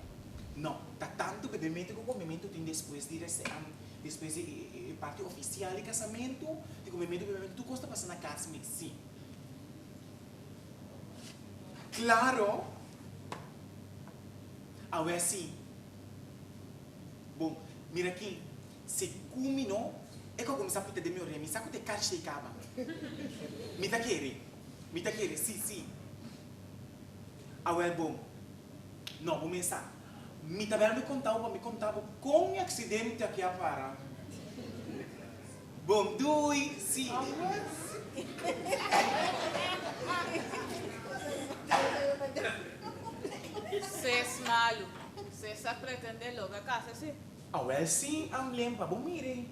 No, ta tantu bebementu ku komementu tin despues di despues di e parti ofisial di kasamentu, di komementu bebementu tur kos ta pasa na kas mes, si. Klaro, awe si. Bon, mira aki, si ku mi no, e ku a kuminsá pita den mi orea, mi sa ku ta e kach ta e kaba. Mi ta kere, mi ta kere, si, si. Awel bon, no bo mesa. Mi ta bel mi konta bo pa mi konta bo kon mi aksidente aki a para. Bon dui, si. Ses malu. Ses a pretende logra kasa si. Awel si, Amblem, pa bo mire.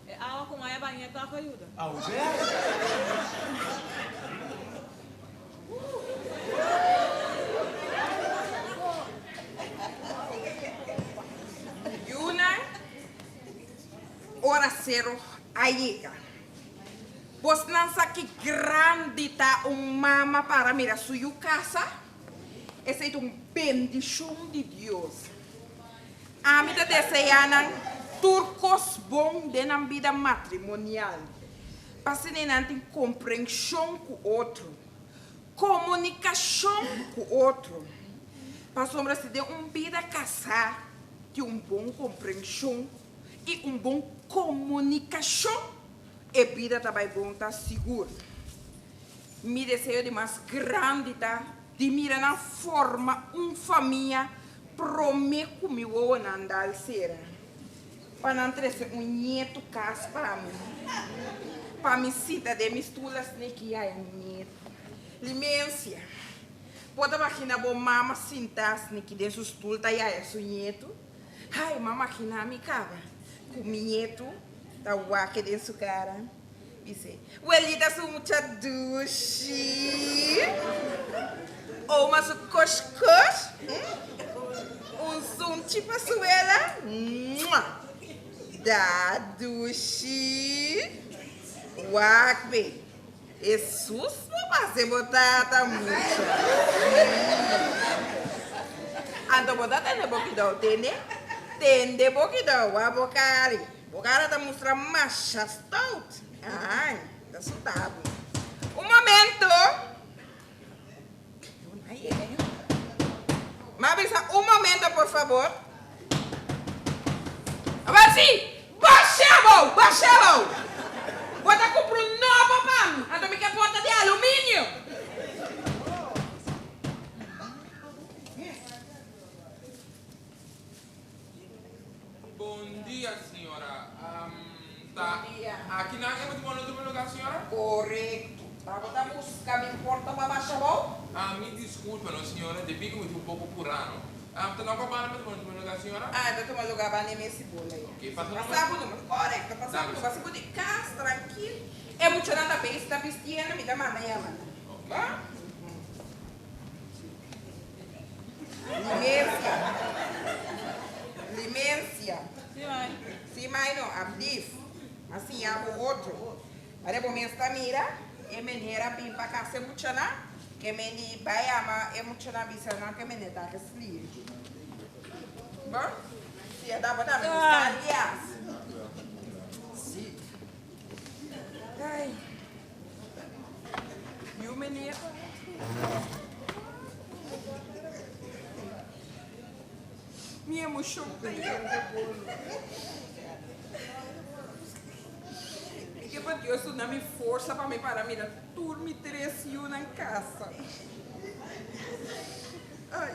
E awa ku maya bañ'é tòg a yuda. Awel. Yuna, ora sero a yega. Bosnan sa ki grandi ta un mama para mira su yu kasa? Esei ta un bendishon di Dios. Ami ta deseá nan tur kos bon den nan bida matrimonial, pa asina nan tin komprenshon ku otro, komunikashon ku otro. Pasobra si den un bida kasá tin un bon komprenshon i un bon komunikashon, e bida ta bai bon, ta sigur. Mi deseo di mas grandi ta di mira nan forma un famia prome ku mi wowonan dal sera, pa nan trese un ñetu kas pa mi, pa mi sinta den mi stul asina ki haya mi ñetu. Limencia, Bo ta magina bo mama sinta asina ki den su stul ta yaya su ñetu? Ai, m'a magina mi kaba ku mi ñetu ta wak den su kara. Bis'é, Welita su mucha dushi. Oma su kosh kosh. Un sunchi pa su wela. Mua! Da dushi. Wak be. Hesus bo pase bo tata mucha. Anto bo ta tende bo kidou, tende? Tende bo kidou, wak bo kari. Bo cara ta mustra masha stout. Ay, ta suta bo. Un momento. M'a bisa un momento, por favor. Awor si! Basha bo! Basha bo! Bo ta cumpra un nobo pa mi, anto mi ke porta di aluminio. Bon dia señora. Ta aki nan e matrimonio tuma lugar señora? Corecto. Tabata busca mi porta pa basha bou? Ah, mi disculpa no señora, debí cu mi tin un poco purá no. Ta na cua banda matrimonio tuma lugar señora? Ah, ta tuma lugar banda e mes bola ya. Ok, pasa nomás. Pasa bo nomás. Corecto, pasa bo nomás. Pasa bo di cas tranquil. E muchanan ta bezig ta bistiendo, mi ta manda yama nan. Ok. Ba? Limencia. Limencia. Sí, mai. Sí, mai no, abdif. Ma siña bo otro. Mare bo mes ta mira, e meneer a bin pa casa e muchanan, ke meni bai ama e muchanan bisa nan ke meneer ta geslier. Bo? Sí, a tabata mi gusta alias. Sí. Ai. Yu meneer. Mi emoshon ta yende bolo. Mi ke pa Dios duna mi forsa pa mi para mira tur mi tres yunan kasa. Ai.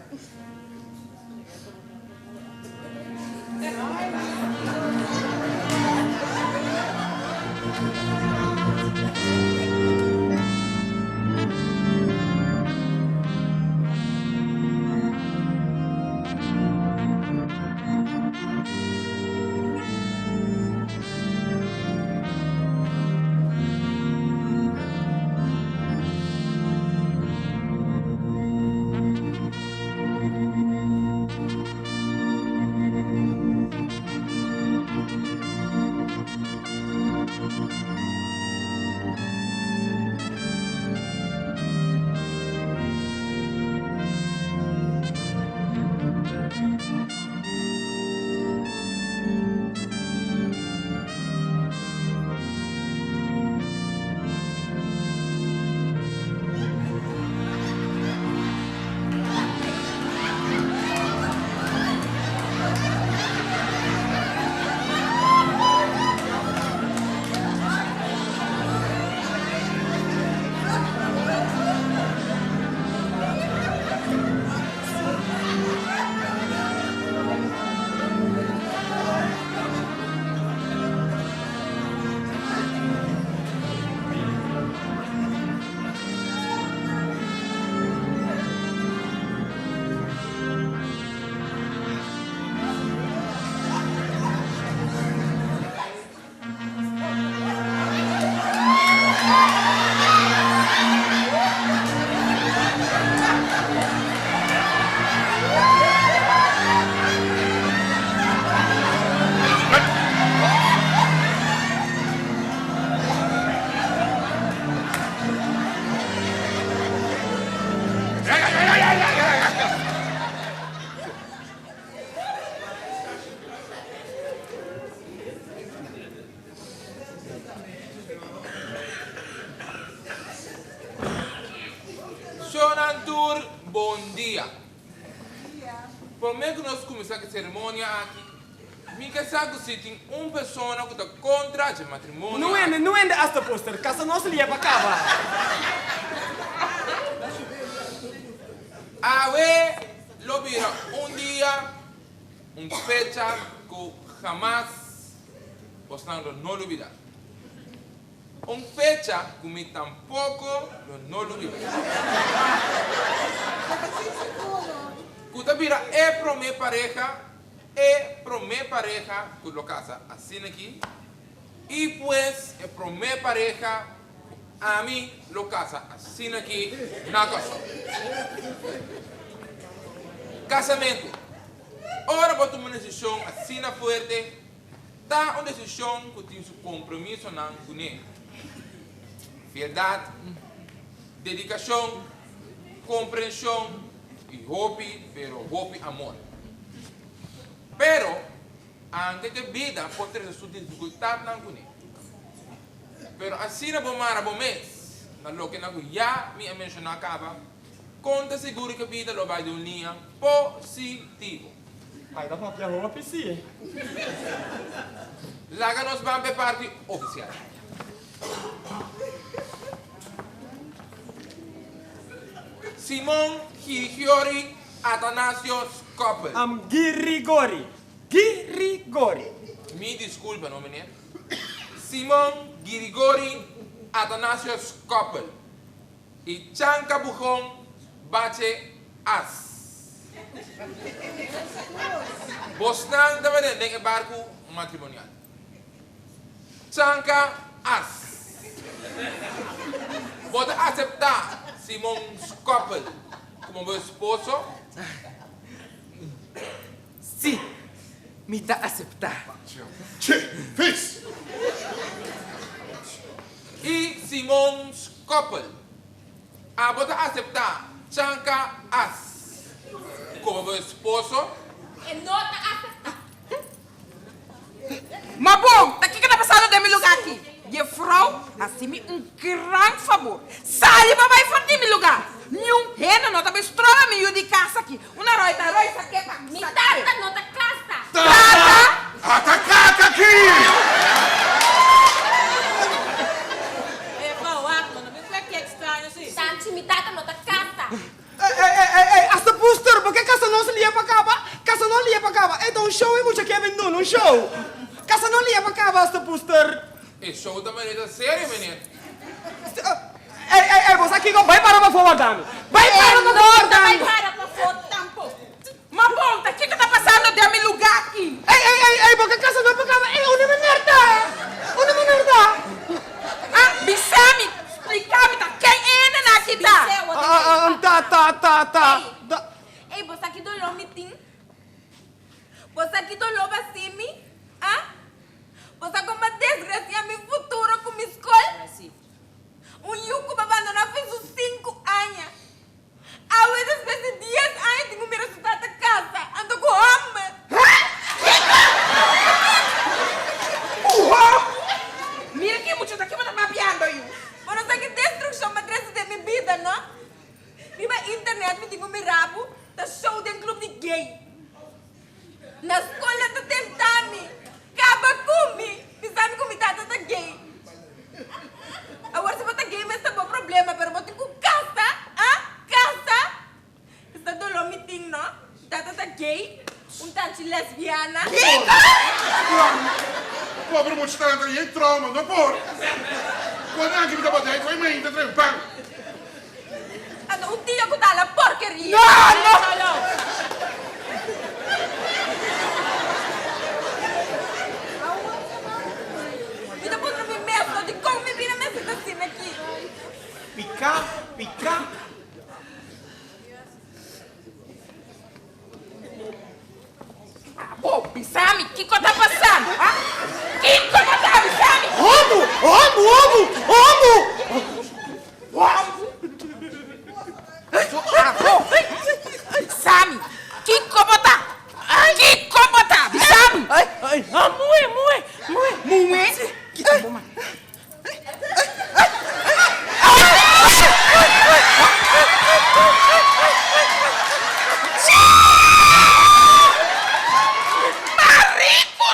Shownan tur bon dia. Prome ku nos kuminsá ku e seremonia aki. Mi ke sa ku si tin un persona ku ta kontra dje matrimonio No aki. hende, no hende hasta poster, kasa nos lia pa kaba. Awe lo bira un dia, un fecha ku hamas bosnan lo no lubida. Un fecha ku mi tampoko lo no lubida. Ku ta bira e promé pareha, e promé pareha ku lo kasa asina aki, i pues e promé pareha ku ami lo kasa asina aki na Kòrsou. Kasamentu. Ora bo tuma un desishon asina fuerte, Ta un desishon ku tin su kompromisonan kuné, fieldat, dedikashon, komprenshon i hopi pero hopi amor. Pero, anke ku e bida por trese su difikultatnan kuné, pero asina bo mara bo mes na lokenan ku ya mi a menshoná kaba, konta sigur ku e bida lo bai den un liña positivo. Ai ta papia hopi si. Laga nos ban p'e parti ofisial. Simon Girigiori Atanasio Scoppel. Am Girigori. Girigori. Mi disculpa no meneer. Simon Girigori Atanasio Scoppel. I chanka bujon bache as. Bosnan tabata den e barku matrimonial. Chanka as. Bo ta aseptá Simon Skoppel komo bo esposo? Sí, mi ta aseptá. Che, fis! I Simon Skoppel, abo ta aseptá Chanka As komo bo esposo? E no ta aseptá. Ma bon, ta kiko ta pasando den mi lugá aki? Jefrou, hasi mi un gran fabor. Sali pa bai for di mi lugá. Niun hende no ta bin stroba mi yu di kas aki. Una roi ta roi sa ke pa Mi sa ke. tata no ta kasa. Tata! Ata kaka aki! Epa, wak, no bin kue ke ekstraño si. Tanchi, mi tata no ta kasa. Ey, ey, ey, ey, ey, hasta Buster, bo ke kasa nos lia pa kaba? Kasa no lia pa kaba. Ey ta un show e mucha Kevin duna, un show. Kasa no lia pa kaba, hasta Buster. E show ta manera serio, meneer. Ey, ey, ey, bo sa kiko? Bai para pafó warda mi. Bai para E pafó no ta warda bai mi. para pafó tampoco. Ma bon, ta kiko ta pasando den mi lugá aki? Ey, ey, ey, ey, bo ke kasa no pa kaba. Ey, unda meneer ta? Unda meneer ta? Ah, bisa mi, splika mi ta ken e hendenan aki ta? Bis'é awor ta Ah, ah, ken ta, ta, ta, ta. Ey, ey, bo sa ki doló mi tin? Bo sa ki doló bo hasi mi? Ah? Bo sa kon bo a desgrasia mi futuro ku mi skol? Un yu ku bo a bandoná fin su sinku aña. Awe despues di dies aña tin ku mira su tata kasa, anto ku hòmber. Mira ki mucha ta ki bo ta papiando yu. Bo no sa ki destrukshon bo a trese den mi bida, no? Riba internet mi tin ku mira bo ta show den club di gay. Na skol nan ta tenta mi, kaba ku mi, bisa mi ku mi tata ta gay. Awor si bo ta gay mes ta bo problema, pero bo tin ku kasa, ah, kasa. Esta doló mi tin no, mi tata ta gay, un tanchi lesbiana. Kiko? Pobre mucha ta entra yen trauma, no por. Cuando anki mi tabata ei, foi mainta trae pan. Anto un tio ku ta la porkeria. No, no! Mi ta puntra mi mes no dikon mi bira mester ta asina aki. Piká, piká. Abo, bisa mi kiko ta pasando, ha? Kiko bo ta bisa mi? Homu! Homu! Homu! Homu! Homu! Abo, bisa mi kiko bo ta? Kiko bo ta? Bisa mi! Ay, ay, ah, muhe, muhe, muhe. Muhe? Kita bo man. Marico!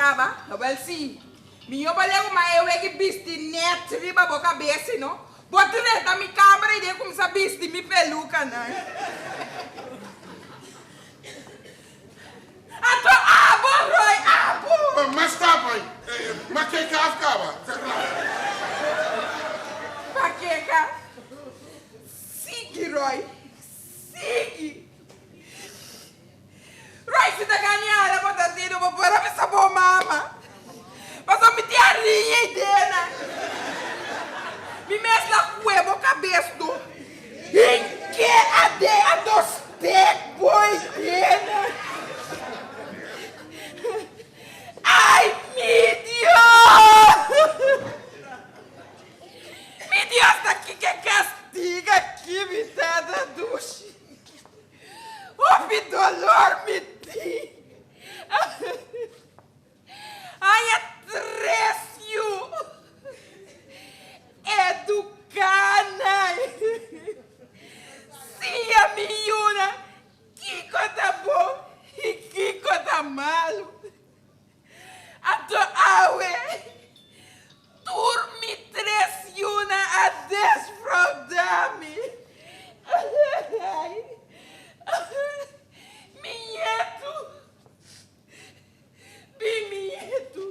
kaba? Awel si. Mihó bo legu ma e weki bisti nèt riba bo kabes sino bo drenta mi kamber i den kuminsá bisti mi pelukanan. Anto abo, Roy, abo! Ma stap ai. Ma keka af kaba. Ma keka? Sigui, Roy, sigui. Roy, si ta gañada bo ta tino bo por a bisa bo mama. Pasobra mi tin a riña idea. Mi mes la kue bo kabes no. Hinke ade anto stek bo idea. Ai mi Dios! Mi Dios ta kiko kastiga aki mi tata dushi. Hopi dolor mi tin. Haña tres yu. Eduká nan. Siña mi yunan kiko ta bon i kiko ta malu. Anto awe tur mi tres yunan a desfraudá mi. Mi ñetu. Bin mi ñetu.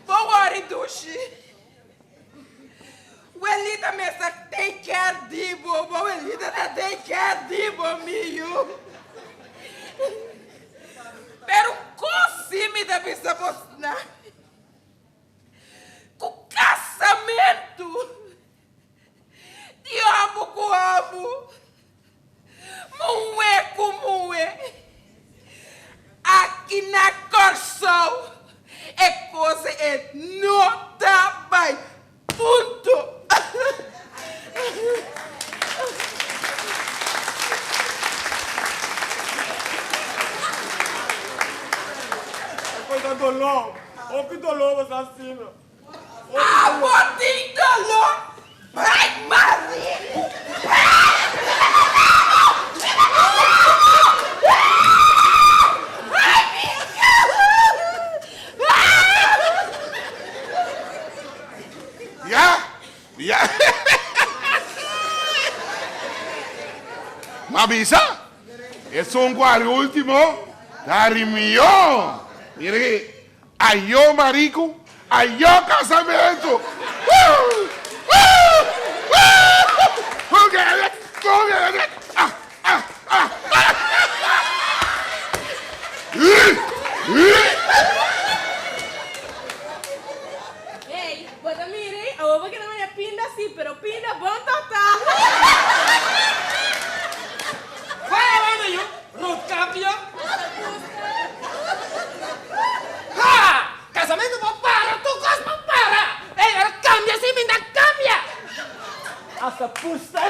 Bo wòri dushi. Welita mester take care di bo. Bo welita ta take care di bo, mi yu. Pero un kos si mi ta bisa bosnan. Ku kasamentu di homu ku homu. Muhé ku muhé. Aki na Kòrsou e kos e no ta bai. Punto. E kos ta doló. Hopi doló bo sa asina. Abo tin doló? Bai Marie! Ya, ya. M'a bisa, esun ku ari ultimo ta ari mihó. Mira aki, Ayó mariku, ayó kasamentu! Hey, bo ta mira ei? Awor bo keda manera pinda si, pero pinda bon tòtá. Where are you? Roodkapje? Ha! Casamentu por para, tur cos por para! Ey, ora cambia si mi ta cambia! Hasta pusta.